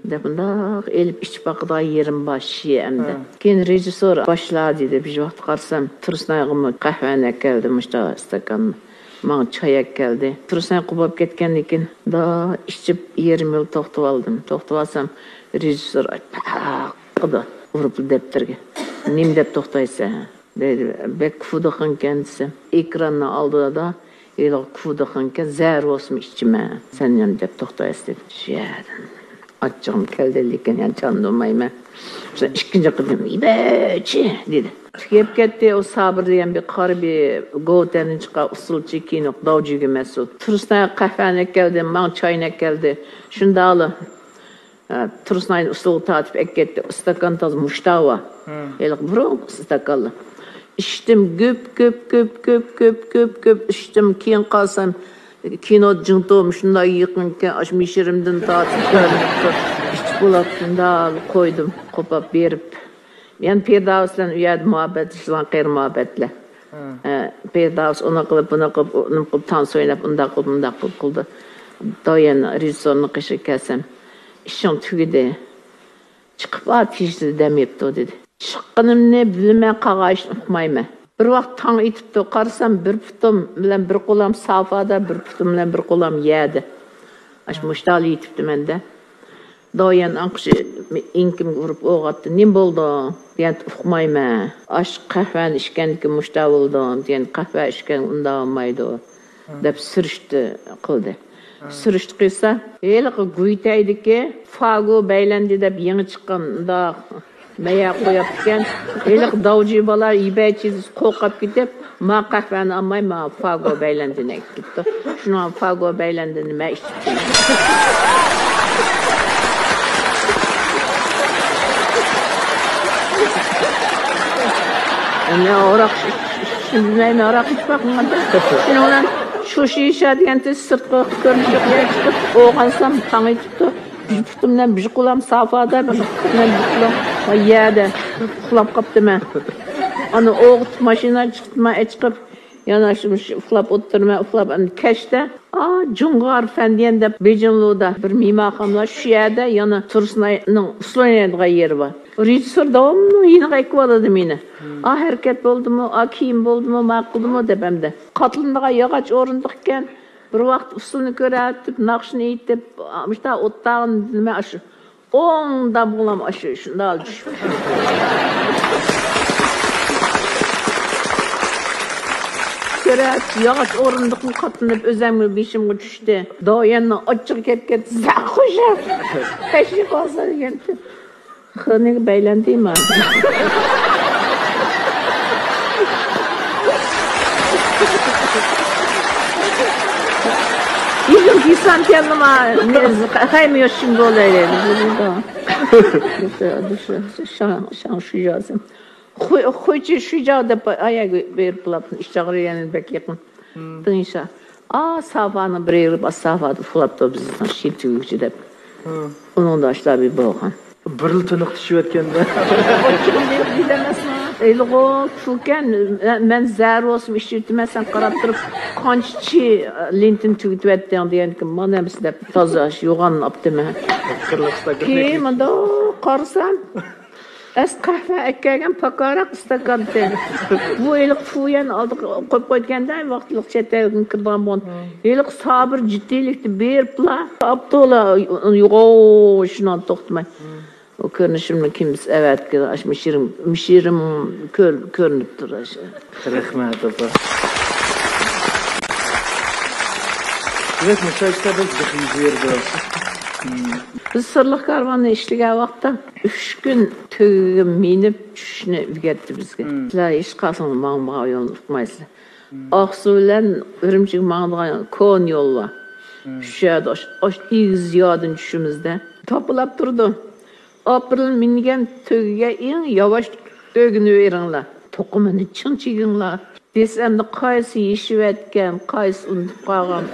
دەپ مۇنداق ئېلىپ ئىچىپ باقىدىغان يېرىم بار شىشە ئەمدى. كېيىن رېژىسسور باشلا دېدى. بىر ۋاقىت قارىسام، تۇرسۇنئايغىمۇ قەھۋەنى ئەكەلدى، مۇشتا ئىستاكاننى. ماڭا چاي ئەكەلدى. تۇرسۇنئاي قوپاپ كەتكەندىن كېيىن، مۇنداق ئىچىپ يېرىم يول توختىۋالدىم. توختىۋالسام، رېژىسسور پاققىدە ئۇرۇپلا دەپتەرگە. نېمە دەپ توختايسەن؟ دەيدۇ، بەك كۇفۇدىخىنكەن دېسەم، ئېكراننىڭ ئالدىدا ھېلىقى كۇفۇدىخىنكەن، زەھەر بولسىمۇ ئىچىمەن، سەن نېمە دەپ توختايسەن دېدى. شۇ يەردىن ئاچچىقىم كەلدى، لېكىن يەنە چاندۇرمايمەن. شۇ ئىككىنچى قېتىم، يېمەيچى دېدى. كېلىپ كەتتى، ئۇ سابىر دېگەن بىر قارا بىر گوۋۇتەندىن چىققان ئۇسسۇلچى كىنو، داۋجىگە مەسئۇل. تۇرسۇنئاي قەھۋەنى ئەكەلدى، ماڭا چاينى ئەكەلدى. شۇنداقلا ئە، تۇرسۇنئاينى ئۇسسۇلغا تارتىپ ئەكەتتى. ئىستاكان تازا مۇشتا بار. ھېلىقى بۇرۇنقى ئىستاكانلار. ئىچتىم، گۈپ، گۈپ، گۈپ، گۈپ، گۈپ، گۈپ، گۈپ ئىچتىم. كېيىن قارىسام، كىنو جىڭتۇ مۇشۇنداق يېقىنكەن، ئاشۇ مىشىرىمدىن تارتىپ كۆرۈنۈپ تۇر. ئىچىپ بولۇپ شۇنداق قويدۇم، قوپاپ بېرىپ. يەنە پىرداۋۇس بىلەن ئۇ يەردە مۇھەببەتلىشىدىغان قېرى مۇھەببەتلەر. ئە، پىرداۋۇس ئۇنى قىلىپ، بۇنى قىلىپ، ئۇنى قىلىپ، تانسا ئويناپ، ئۇنداق قىلىپ، مۇنداق قىلىپ قىلدى. داۋيەن رېژىسسورنىڭ قېشىغا كەلسەم، ئىشىڭ تۈگىدى. چىقىپ بار، تېژىسىدا دەم يەپتۇ دېدى. چىققىنىمنى بىلىمەن، قالغان ئىشنى ئۇقمايمەن. بىر ۋاقىت تاڭ ئېتىپتۇ، قارىسام، بىر پۇتۇم بىلەن بىر قولام سافادا، بىر پۇتۇم بىلەن بىر قولام يەردە. ئاشۇ مۇشتالا يېتىپتىمەن-دە. داۋيەن ئاڭقىشى ئېڭىكىمگە ئۇرۇپ ئويغاتتى. نېمە بولدۇڭ؟ دېگەن، ئۇقمايمەن. ئاش قەھۋەنى ئىچكەندىكىن مۇشتا بولدۇم، دېگەن، قەھۋە ئىچكەن ئۇنداق بولمايدۇ، دەپ سۈرۈشتە قىلدى. سۈرۈشتە قىلسا، ھېلىقى گۇيتەيدىكى فاگو بەيلەندى دەپ يېڭى چىققان مۇنداق مەيە قويۇپتىكەن. ھېلىقى داۋجى بالا يېمەيچى دېسە قورقۇپ كېتىپ، ما قەھۋەنى ئالماي، ما فاگو بەيلەندىنى ئەكىپ كېتىپتۇ. شۇنىڭ فاگو بەيلەندىنى مەن ئىچىپ ئەمدى ھاراق ئىچىشنى بىلمەيمەن، ھاراق ئىچمەك قىلغاندا. شۇنىڭ بىلەن شۇ شىشە دېگەن تېز سىرتقا كۆرۈنۈشكە چىقىپ، ئويغانسام، تاڭ ئېتىپتۇ. بىر پۇتۇم بىلەن بىر قولام سافادا، بىر پۇتۇم بىلەن بىر قولام يەردە ئۇخلاپ قاپتىمەن. ئانا ئويغىتىپ ماشىنا چىقتىم، ئەچىقىپ، يەنە شۇ، شۇ ئۇخلاپ ئولتۇرىمەن، ئۇخلاپ، ئەمدى كەچتە، ئا، جۇڭغار فەندىيەن دەپ بېيجىڭلۇدا بىر مېھمانخانا بار، شۇ يەردە يەنە تۇرسۇنئاينىڭ ئۇسسۇل ئوينايدىغان يېرى بار. رېژىسسور داۋاملىق يېنىغا ئەكىۋالىدۇ مېنى. ئا، ھەرىكەت بولدىمۇ، ئا، كىيىم بولدىمۇ، ماقۇلدىمۇ دەپ ئەمدى. قاتلىنىدىغان ياغاچ ئورۇندۇق ئىكەن. بىر ۋاقىت ئۇسسۇلنى كۆرۈۋېتىپ، ناخشىنى ئېيتىپ، مۇشتا ئولتۇرغان نېمە ئاشۇ. ئوڭ دامغىلام ئاشۇ شۇنداق چۈشۈپ كۆرۈپ، ياغاچ ئورۇندۇقنى قاتلىنىپ، ئۆزۈممۇ بېشىمغا چۈشتى. داۋيەننىڭ ئاچچىقى كەپ كەتتى. زاخۇشا! تەشۋىق قىلسا دېگەنتى. خېنىگە بەيلەندىما؟ ئىزىم كىسان كەلدىما؟ خەيمە يوشۇم دولايلى. شاڭ شۇ يازم. خۇي-، خۇيچى شۇجاۋ دەپ ئاياغ بېرىپ بولۇپتۇ، ئىش چاغرى يەنە بەك يېقىن. دېڭشا. ئا، سافانىڭ بىر يېرى بار، سافادا ئۇخلاپتۇ بىزنىڭ شىپ تۈگۈكچى دەپ. ئۇنىڭدا ئاشۇلار بىر بولغان. بىرلا تىنىق چۈشۈۋەتكەندە. ھېلىغۇ پۇلكەن، مەن زەھەر بولسىمۇ ئىچىۋېتىمەن، سەن قاراپ تۇرۇپ، قانچە چى لېنتىنى تۈگىتىۋەتتىڭ دېگەنكىن، مانا ئەمىسە دەپ تازا يوغان ئاپتىمەن. كېيىن مۇنداق قارىسام، ئەس قەھۋە ئەكەلگەن پاكارەك ئىستاكانتى. بۇ ھېلىقى فۇيەن ئالدىغا قويۇپ قويغاندا، ۋاقىتلىق چەت ئەلدىن كىرىدىغان بولغان. ھېلىقى سابىر جىددىيلىكتە بېرىپلا، ئاپتولا يوغان شۇنىڭ توختىماي. ئۇ كۆرۈنۈشۈمنى كىمسى ئەۋەتكىن، ئاشۇ مىشىرىم، مىشىرىم كۆر-، كۆرۈنۈپ تۇر ئاشۇ. رەھمەت، ئاپا. دېمەك، مۇشۇ ئىشتا بىز بىخ يۈز بېرىدۇ. بىز سىرلىق كارۋاندا ئىشلىگەن ۋاقىتتا ئۈچ كۈن تۆگىگە مىنىپ چۈشۈشنى ئۆگەتتى بىزگە. سىلەر ھېچقايسىڭلار ماڭمىغان يولنى ئۇقمايسىلەر. ئاقسۇ بىلەن ئۈرۈمچىگە ماڭىدىغان كونا يول بار. شۇ يەردە ئاش-، ئاش-، ئېگىز ياردىن چۈشىمىزدە توپىلاپ تۇرىدۇ. ئاپرېل مىنگەن تۆگىگە ئەڭ ياۋاش تۆگىنى بېرىڭلار. توقۇمىنى چىڭ چىگىڭلار. دېسەمدە قايسى يېشىۋەتكەن، قايسى ئۇنتۇپ قالغان.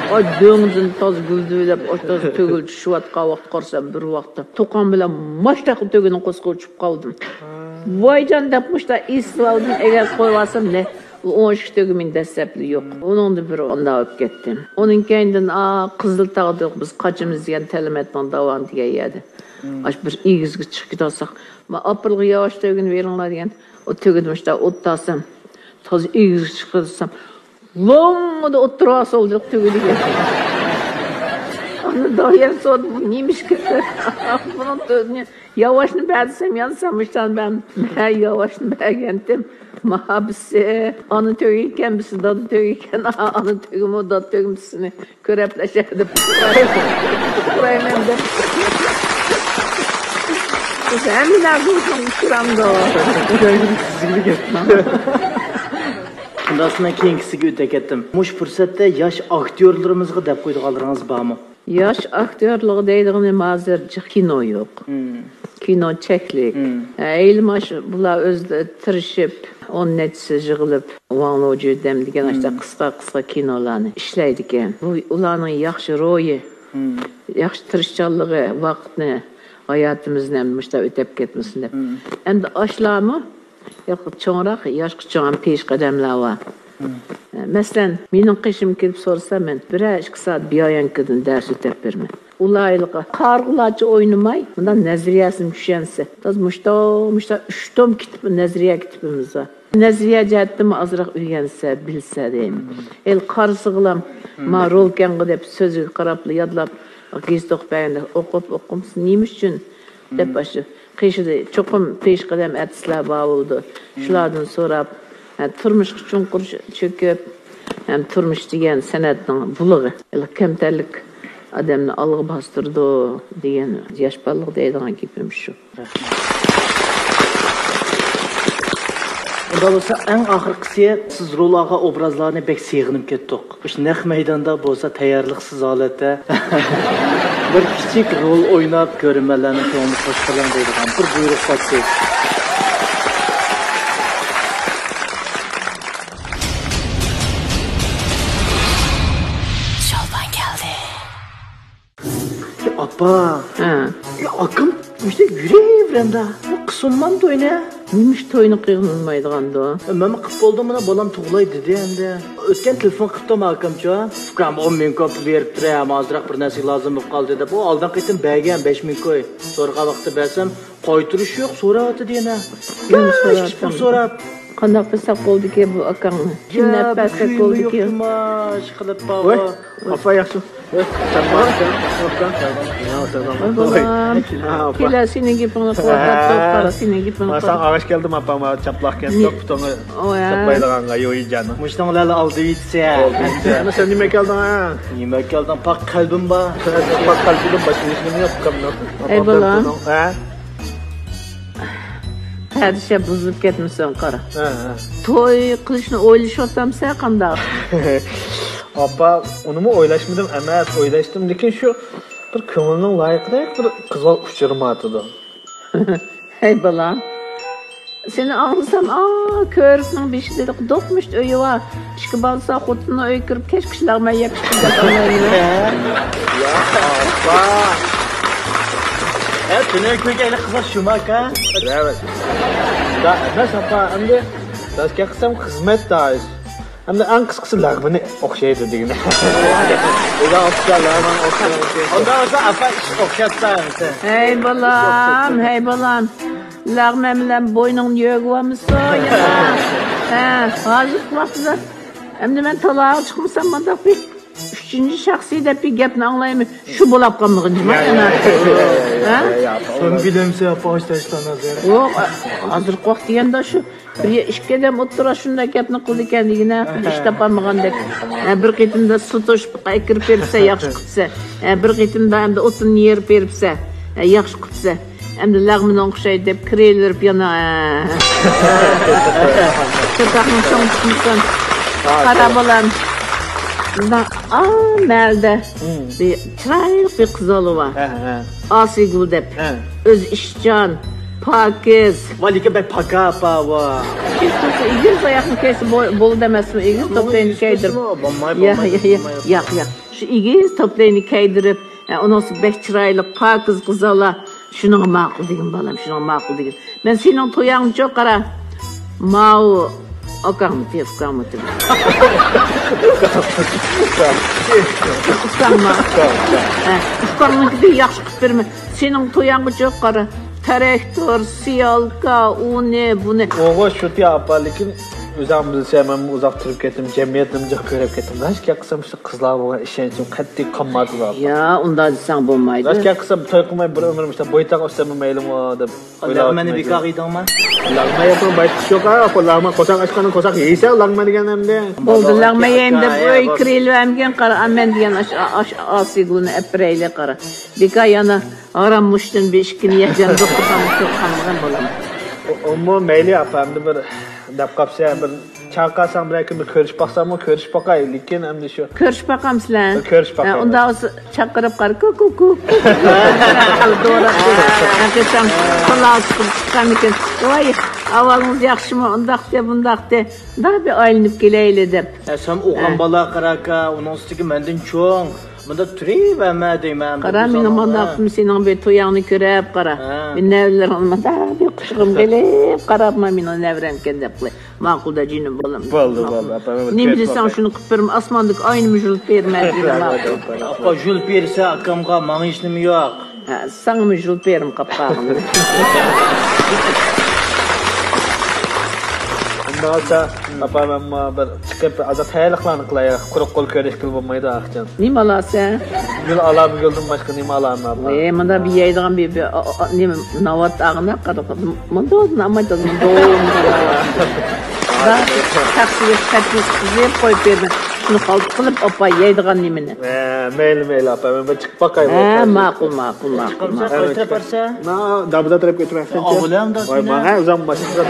ئاي، دۆڭدىن تازا گۈلدۈۋلەپ، ئاش تازا تۆگىلى چۈشۈۋاتقان ۋاقىت قارىسام، بىر ۋاقىتتا توقان بىلەن ماشتاق تۆگىنىڭ قورسىقىغا ئۇچۇپ قالدىم. ۋايجان دەپ مۇشتا ئېسىۋالدىم، ئەگەر قويۇۋالسام، نە، ئۇ ئون ئىككى تۆگە مېنى دەسسەپلا يوق. ئۇنىڭدا بىر ئانداق بولۇپ كەتتى. ئۇنىڭ كەينىدىن، ئا، قىزىل تاغدا بىز قاچىمىز دېگەن تەلىمەتنىڭ داۋانى دېگەن يەردە. ئاشۇ بىر ئېگىزگە چىقىپ كېتىۋاتساق، ما ئاپرېلغا ياۋاش تۆگىنى بېرىڭلار دېگەن. ئۇ تۆگىدىن مۇشتا ئوت تاسام، تازا ئېگىزگە چىقىپ كېتىۋاتسام، لوڭمىدا ئولتۇرۇۋالسا بولدى تۆگىدىكى. ئانا دايەم سورىدى، بۇ نېمىشقا؟ بۇنىڭ تۆگىنى ياۋاشنى بەر دېسەم، يانسام مۇشتان بەر. مەن ياۋاشنى بەرگەنتىم. ماھابىسى، ئانا تۆگە ئىكەن، بىسى دادا تۆگە ئىكەن. ئانا تۆگىمۇ، دادا تۆگىمۇ سېنى كۆرەپلەشە دەپ. ئۇقۇرايمەن دەپ. بىز ھەممە نەرسىنى ئۇقۇرامدۇ. ئۇنداقسىنا كېيىنكىسىگە ئۆتە كەتتىم. مۇشۇ پۇرسەتتە ياش ئاكتيورلىرىمىزغا دەپ قويىدىغانلىرىڭىز بارمۇ؟ ياش ئاكتيورلىرىغا دەيدىغىنىم ھازىر جىق كىنو يوق. كىنو چەكلىك. ھەيلى ماش بۇلار ئۆزلىرى تىرىشىپ، ئون نەچچىسى يىغىلىپ، ۋاڭ لوجۈ دەم دېگەن ئاشتا قىسقا قىسقا كىنولارنى ئىشلەيدىكەن. بۇ ئۇلارنىڭ ياخشى روھى، ياخشى تىرىشچانلىقى ۋاقىتنى، ھاياتىمىزنى ئەمدى مۇشۇنداق ئۆتەپ كەتمىسۇن دەپ. ئەمدى ئاشلارمۇ ياق، چوڭراق، ياشقا چوڭ ھەم پېشقەدەملەر بار. مەسىلەن، مېنىڭ قېشىمغا كېلىپ سورىسا، مەن بىرەر ئىككى سائەت بىيايەنكىدىن دەرس ئۆتەپ بېرىمەن. ئۇلار ھېلىقى قارىغۇلارچە ئوينىماي، مۇنداق نەزەرىيەسىنى چۈشەنسە، تازا مۇشتا، مۇشتا ئۈچ توم كىتاب، نەزەرىيە كىتابىمىز بار. نەزەرىيە جەھەتتىمۇ ئازراق ئۆگەنسە، بىلسە دەيمەن. ھېلى قارىسىغىلام، ما رولكەنغا دەپ سۆزىگە قاراپلا يادلاپ، گېزىت ئوقۇپ بەرگەندە ئوقۇپ، ئوقۇمسىز، نېمە ئۈچۈن؟ دەپ ئاشۇ قېشىدا چوقۇم پېشقەدەم ئارتىسلار بار بولىدۇ. شۇلاردىن سوراپ، ھە، تۇرمۇشقا چوڭقۇر چۆكۈپ، ھەم تۇرمۇش دېگەن سەنئەتنىڭ بۇلىغى. كەمتەرلىك ئادەمنى ئالغا باستۇرىدۇ دېگەن ياش بالىلىق دەيدىغان گېپىم شۇ. ئۇنداق بولسا، ئەڭ ئاخىرقىسى، سىز رول ئالغان ئوبرازلارنى بەك سېغىنىپ كەتتۇق. مۇشۇ نەق مەيداندا بولسا تەييارلىقسىز ھالەتتە بىر كىچىك رول ئويناپ، كۆرۈرمەنلەرنىڭ كۆڭلىنى خۇش قىلىڭ دەيدىغان بىر بۇيرۇق ساتتى. شولپان كەلدى. يا ئاپا. ھە. يا ئاكام مۇشۇ يۈرۈۋېرەمدە. بۇ قىسىلمام توينى. نېمىش توينى قىلمايدىغاندۇ؟ مەنمۇ قىپ بولدۇم، مانا بالام تۇغۇلاي دېدى ئەمدى. ئۆتكەن تېلېفون قىپتۇ ئاكامچۇ. ئۇكام، ئون مىڭ كوپى بېرىپ تۇرە، ھازىراق بىر نەرسىگە لازىم بولۇپ قالدى دەپ، ئۇ ئالدىنقى قېتىم بەرگەن بەش مىڭ كوي. سورىغان ۋاقتىدا بەرسەم، قايتۇرۇش يوق، سوراۋاتىدۇ يەنە. يەنە سوراۋاتىدۇ. كىچىك پۇل سوراپ. قانداق قىلساق بولدىكى بۇ ئاكاڭنى؟ كىم نەپ بەرسە بولدىكى؟ يوق، يوق، قىلىپ باغا. ۋاي، ئاپا ياخشى. ۋاي، چاپلاق. ۋاي، بالام. ھە، ئاپا. كېلە، سېنىڭ گېپىڭنى قىلىۋاتاتتۇق، قارا، سېنىڭ گېپىڭنى قىلىۋاتاتتۇق. ساڭا ئاۋاش كەلدىم، ئاپا، ما چاپلاق كەلدى، پۇتۇڭنى ساقلايدىغانغا، يويى جانىڭ. مۇشتۇڭلارلا ئالدى يېتىسە. ئەمدى سەن نېمە كەلدىڭ، ھە؟ نېمە كەلدىڭ؟ پاك قەلبىم بار. پاك قەلبىم بار، چۈشىنىشىم يوق، ئۇكامنىڭ. ئەي، بالام. ھە؟ پادىشاھ بۇزۇلۇپ كەتمىسۇن، قارا. ھە، ھە. توي قىلىشنى ئويلىشىۋاتامسەن قانداق؟ ئاپا، ئۇنىمۇ ئويلاشمىدىم ئەمەس، ئويلاشتىم، لېكىن شۇ بىر كۆڭۈلنىڭ لايىقىدەك بىر قىز بالا ئۇچرىمايۋاتىدۇ. ھەي، بالام. سېنى ئاڭلىسام، ئا، كۆۋرۈكنىڭ بېشىدا دوقمۇشت ئۆيى بار. ئىشىككە بارسا، خوتۇننىڭ ئۆيىگە كىرىپ، كەچكىچە لەغمەن يەپ چىقىپ كېتەلمەيمەن. يا ئاپا. ھە، تۈنۈگۈن كۆرگەن قىزلار شۇماكا. رەھمەت. ئۇنداق ئەمەس، ئاپا، ئەمدى راست گەپ قىلسام، خىزمەت دائىر. ئەمدى ئەڭ قىسقىسى لەغمىنى ئوخشايدۇ دېگىنى. ئۇدا ئوخشاش، لەغمەن ئوخشاش. ئۇندا بولسا ئاپا ئىش ئوخشاتسا ئەمسە. ھەي بالام، ھەي بالام. لەغمەن بىلەن بوينۇڭنى يۆگىۋالمىسۇن يەنە. ھە، ھازىرقى ۋاقىتتا ئەمدى مەن تالاغا چىقمىسام مۇنداق بىر ئۈچىنچى شەخسىي دەپ بىر گەپنى ئاڭلايمەن. شۇ بولاپ قالمىغىن جۇما يەنە. ھە؟ سەن بىلەمسەن ئاپا ئاشتاشلان ھازىر؟ يوق، ھازىرقى ۋاقىت دېگەندە شۇ بىر ئىككى ئادەم ئوتتۇرا شۇنداق گەپنى قىلىدىكەن دېگىنە، ئىش تاپالمىغاندەك. ھە، بىر قېتىمدا سۇ توشۇپ ئەكىرىپ بېرىپسە، ياخشى قىپسە. ھە، بىر قېتىمدا ئەمدى ئوتۇننى يېرىپ بېرىپسە، ھە، ياخشى قىپسە. ئەمدى لەغمىنى ئوخشايدۇ دەپ كىرىۋېرىپ يەنە، ھە. چاتاقنى چوڭ تۇتمىسۇن. قارا بالام. بىزنىڭ ئا مەھەللىدە بىر چىرايلىق بىر قىز بالا بار. ھە، ھە. ئاسىيگۈل دەپ. ھە. ئۆزى ئىشچان، پاكىز. ۋا، لېكىن بەك پاكا ئاپا، ۋا. ئېگىز ئاياقنى كىيسە بو-، بولىدۇ ئەمەسمۇ؟ ئېگىز توپلاينى كىيدۈرۈپ. بولماي، ياق، بولماي، ياق، ياق، بولماي. ياق، ياق. شۇ ئېگىز توپلاينى كىيدۈرۈپ، ھە، ئۇنىڭ بەك چىرايلىق، پاكىز قىز بالا. شۇنىڭغا ماقۇل دېگىن بالام، شۇنىڭغا ماقۇل دېگىن. مەن سېنىڭ تويۇڭچۇ قارا. ماۋۇ ئاكاڭمۇ تېۋىپ، ئۇكاڭمۇ تېۋىپ. ئۇكاڭ، ئۇكاڭ. ئۇكاڭمۇ. ھە، ئۇكاڭنىڭكىدىن ياخشى قىلىپ بېرىمەن. سېنىڭ تويۇڭغىچۇ قارا. تىراكتور، سيالكا، ئۇنى، بۇنى. ئوغۇ شۇتى ئاپا، لېكىن ئۆزۈڭ بىلسەن، مەن ئۇزاق تۇرۇپ كەتتىم، جەمئىيەتنىمۇ جىق كۆرۈپ كەتتىم. راست گەپ قىلسام، شۇ قىزلارغا بولغان ئىشەنچىم قەتئىي قالماپتۇ ئاپا. يا، ئۇنداق دېسەڭ بولمايدۇ. راست گەپ قىلسام، توي قىلماي بىر ئۆمرۈم ئىشلەپ، بويتاق ئۆتسەممۇ مەيلىمۇ دەپ. لەغمەننى بىكار قىلدىڭمۇ؟ لەغمەن يەپمۇ بايتىش يوق ھە، لەغمەن قورساق ئاچقاندىن قورساق يەيسەن لەغمەن دېگەن ئەمدى. بولدى، لەغمەن يەيمەن دەپ ئۆيگە كىرىۋەرمىگىن، قارا، مەن دېگەن ئاش، ئاش، ئاسىيگۈلنى ئەپ بېرەيلى، قارا. بىكار يەنە ھارام مۇشتىن بىر ئىككىنى يەيدىغان دوختۇرخانىغا كىرىپ قالمىغان بولىمەن. ئۇمۇ مەيلى ئاپا، ئەمدى بىر دەپ قاپسەن، بىر چاقىرساڭ بىر ئەكىم بىر كۆرۈشۈپ باقساڭمۇ، كۆرۈشۈپ باقاي، لېكىن ئەمدى شۇ. كۆرۈشۈپ باقامسىلەر؟ كۆرۈشۈپ باقاي. ئۇنداق بولسا چاقىرىپ قارا، كۇ، كۇ، كۇ، كۇ. دورا. ھەقىقەتەن قۇلاق چىقىپ چىققانىكەن. ۋاي، ئەھۋالىڭىز ياخشىمۇ؟ ئۇنداقتى، بۇنداقتى. دا بىر ئايلىنىپ كېلەيلى دەپ. ھە، سەن ئوغلان بالا قاراكا، ئۇنىڭ ئۈستىگە مەندىن چوڭ. مۇنداق تۇرۇۋەرمە دەيمەن. قارا، مېنىڭ مۇنداقتىمۇ سېنىڭ بىر تويۇڭنى كۆرۈپ قارا. ھە. مېنىڭ نەۋرىلىرىم مۇنداق بىر قۇچىقىم قىلىپ قاراپمۇ، مېنىڭ نەۋرەمكەن دەپ قىلىپ. ماقۇل دە جېنىم بالام. بولدى، بولدى، ئاپا. نېمە دېسەڭ شۇنى قىلىپ بېرىمەن. ئاسماندىكى ئاينىمۇ يۇلۇپ بېرىمەن دېدىم، ماقۇل. ئاپا، يۇلۇپ بېرسە ئاكامغا ماڭا ھېچنېمە يوق. ھە، ساڭىمۇ يۇلۇپ بېرىمەن قاپقاغىنى. ئۇنداق بولسا، ئاپا، مەنمۇ بىر چىقىپ، ئازراق تەييارلىقلارنى قىلاي. قۇرۇق قول كۆرۈشكىلى بولمايدۇ، ئاخىجان. نېمە ئالاسەن؟ گۈل ئالامەن، گۈلدىن باشقا نېمە ئالامەن، ئاپا؟ ئى، مۇنداق بىر يەيدىغان بىر، بىر، ئا، ئا، نېمە، ناۋات ئاغىنە قادىقى. مۇنداق ئالمايدۇ، مۇنداق، مۇنداق. تەخسىگە خەت يېزىپ قويۇپ بېرىمەن. شۇنى قالتىس قىلىپ، ئاپا يەيدىغان نېمىنى. ھە، مەيلى، مەيلى، ئاپا. مەن بىر چىقىپ باقاي. ھە، ماقۇل، ماقۇل، ماقۇل، ماقۇل. قايسى تەرەپ بارسا؟ مانا دابىزا تەرەپكە ئۆتۈۋەرسەن. ئاۋۇ بىلەن ۋاي، ماڭا ئۆزۈم ماشىنا.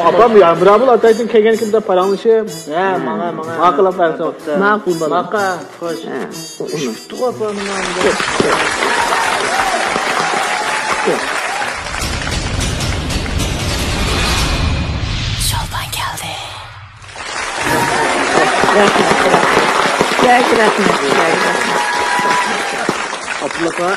ئاپام يامرابۇل ئاتايدىن كەلگەن كۈندە پاراڭلىشىپ. ھە، ماڭا، ماڭا. ماقۇل، ئاپا. ماقۇل، بالام. ماقا، خوش. ھە، ئۇنى. شولپان كەلدى. رەھمەت، رەھمەت. بەك رەھمەت، بەك رەھمەت. ئابدۇللا ئاپا،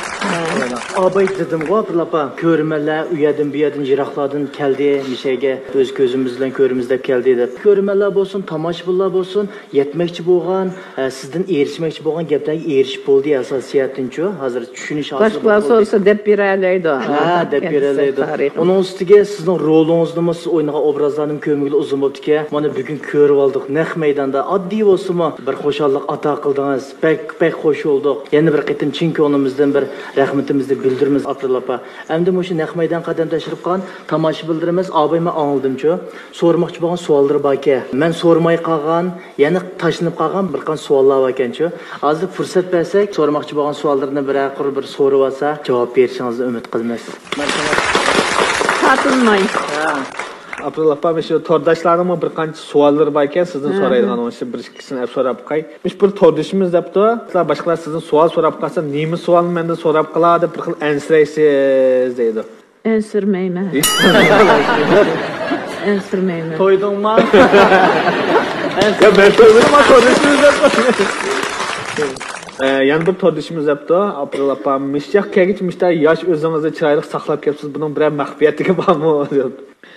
ئاباي دېدىمغۇ، ئابدۇللا ئاپا، كۆرۈرمەنلەر ئۇ يەردىن، بۇ يەردىن، يىراقلاردىن كەلدى مۇشەگە، ئۆز كۆزىمىز بىلەن كۆرىمىز دەپ كەلدى دەپ. كۆرۈرمەنلەر بولسۇن، تاماشىبىنلار بولسۇن، يەتمەكچى بولغان، ئە، سىزدىن ئېرىشمەكچى بولغان گەپلەرگە ئېرىشىپ بولدى ئاساسىيەتتىنچۇ؟ ھازىر چۈشىنىش ھاسىل بولدى. باشقىلار سورىسا دەپ بېرەلەيدۇ. ھە، دەپ بېرەلەيدۇ. ئۇنىڭ ئۈستىگە سىزنىڭ رولىڭىزنىمۇ، سىز ئوينىغان ئوبرازلارنىمۇ كۆرمىگىلى ئۇزۇن بوپتىكەن. مانا بۈگۈن كۆرۈۋالدۇق، نەق مەيداندا ئاددىي بولسىمۇ بىر خۇشاللىق ئاتا قىلدىڭىز. بەك، بەك خۇش بولدۇق. يەنە بىر قېتىم چىن كۆڭلىمىزدىن بىر رەھمىتىمىزنى بىلدۈرىمىز، ئابدۇللا ئاپا. ئەمدى مۇشۇ نەق مەيدانغا قەدەم تەشرىپ قىلغان تاماشىبىنلىرىمىز، ئاباي مەن ئاڭلىدىمچۇ، سورىماقچى بولغان سوئاللىرى باركەن. مەن سورىماي قالغان، يەنە تاشلىنىپ قالغان بىر قانچە سوئاللار باركەنچۇ. ھازىر پۇرسەت بەرسەك، سورىماقچى بولغان سوئاللىرىنى بىرەر قۇر بىر سورىۋالسا، جاۋاب بېرىشىڭىزنى ئۈمىد قىلىمىز. تارتىنماي. ھە. ئابدۇللا ئاپا، شۇ تورداشلارنىڭمۇ بىر قانچە سوئاللىرى باركەن، سىزدىن سورايدىغان، ئوڭۇشتا بىر ئىككىسىنى ئەپ سوراپ باقاي. مۇشۇ بىر توردىشىمىز دەپتۇ، باشقىلار سىزدىن سوئال سوراپ قالسا، نېمە سوئالنى مەندىن سوراپ قالا دەپ بىر خىل ئەنسىرەيسىز دەيدۇ. ئەنسىرىمەيمەن. ئەنسىرىمەيمەن. تويدۇڭما؟ يا، مەن تويمىدىم، توردىشىمىز دەپ. ئە، يەنە بىر توردىشىمىز دەپتۇ، ئاپرىل ئاپا، مۇشۇ ياق كەلگۈچە مۇشۇنداق ياش ئۆزىڭىزنى چىرايلىق ساقلاپ كەپسىز، بۇنىڭ بىرەر مەخپىيەتلىكى بارمۇ؟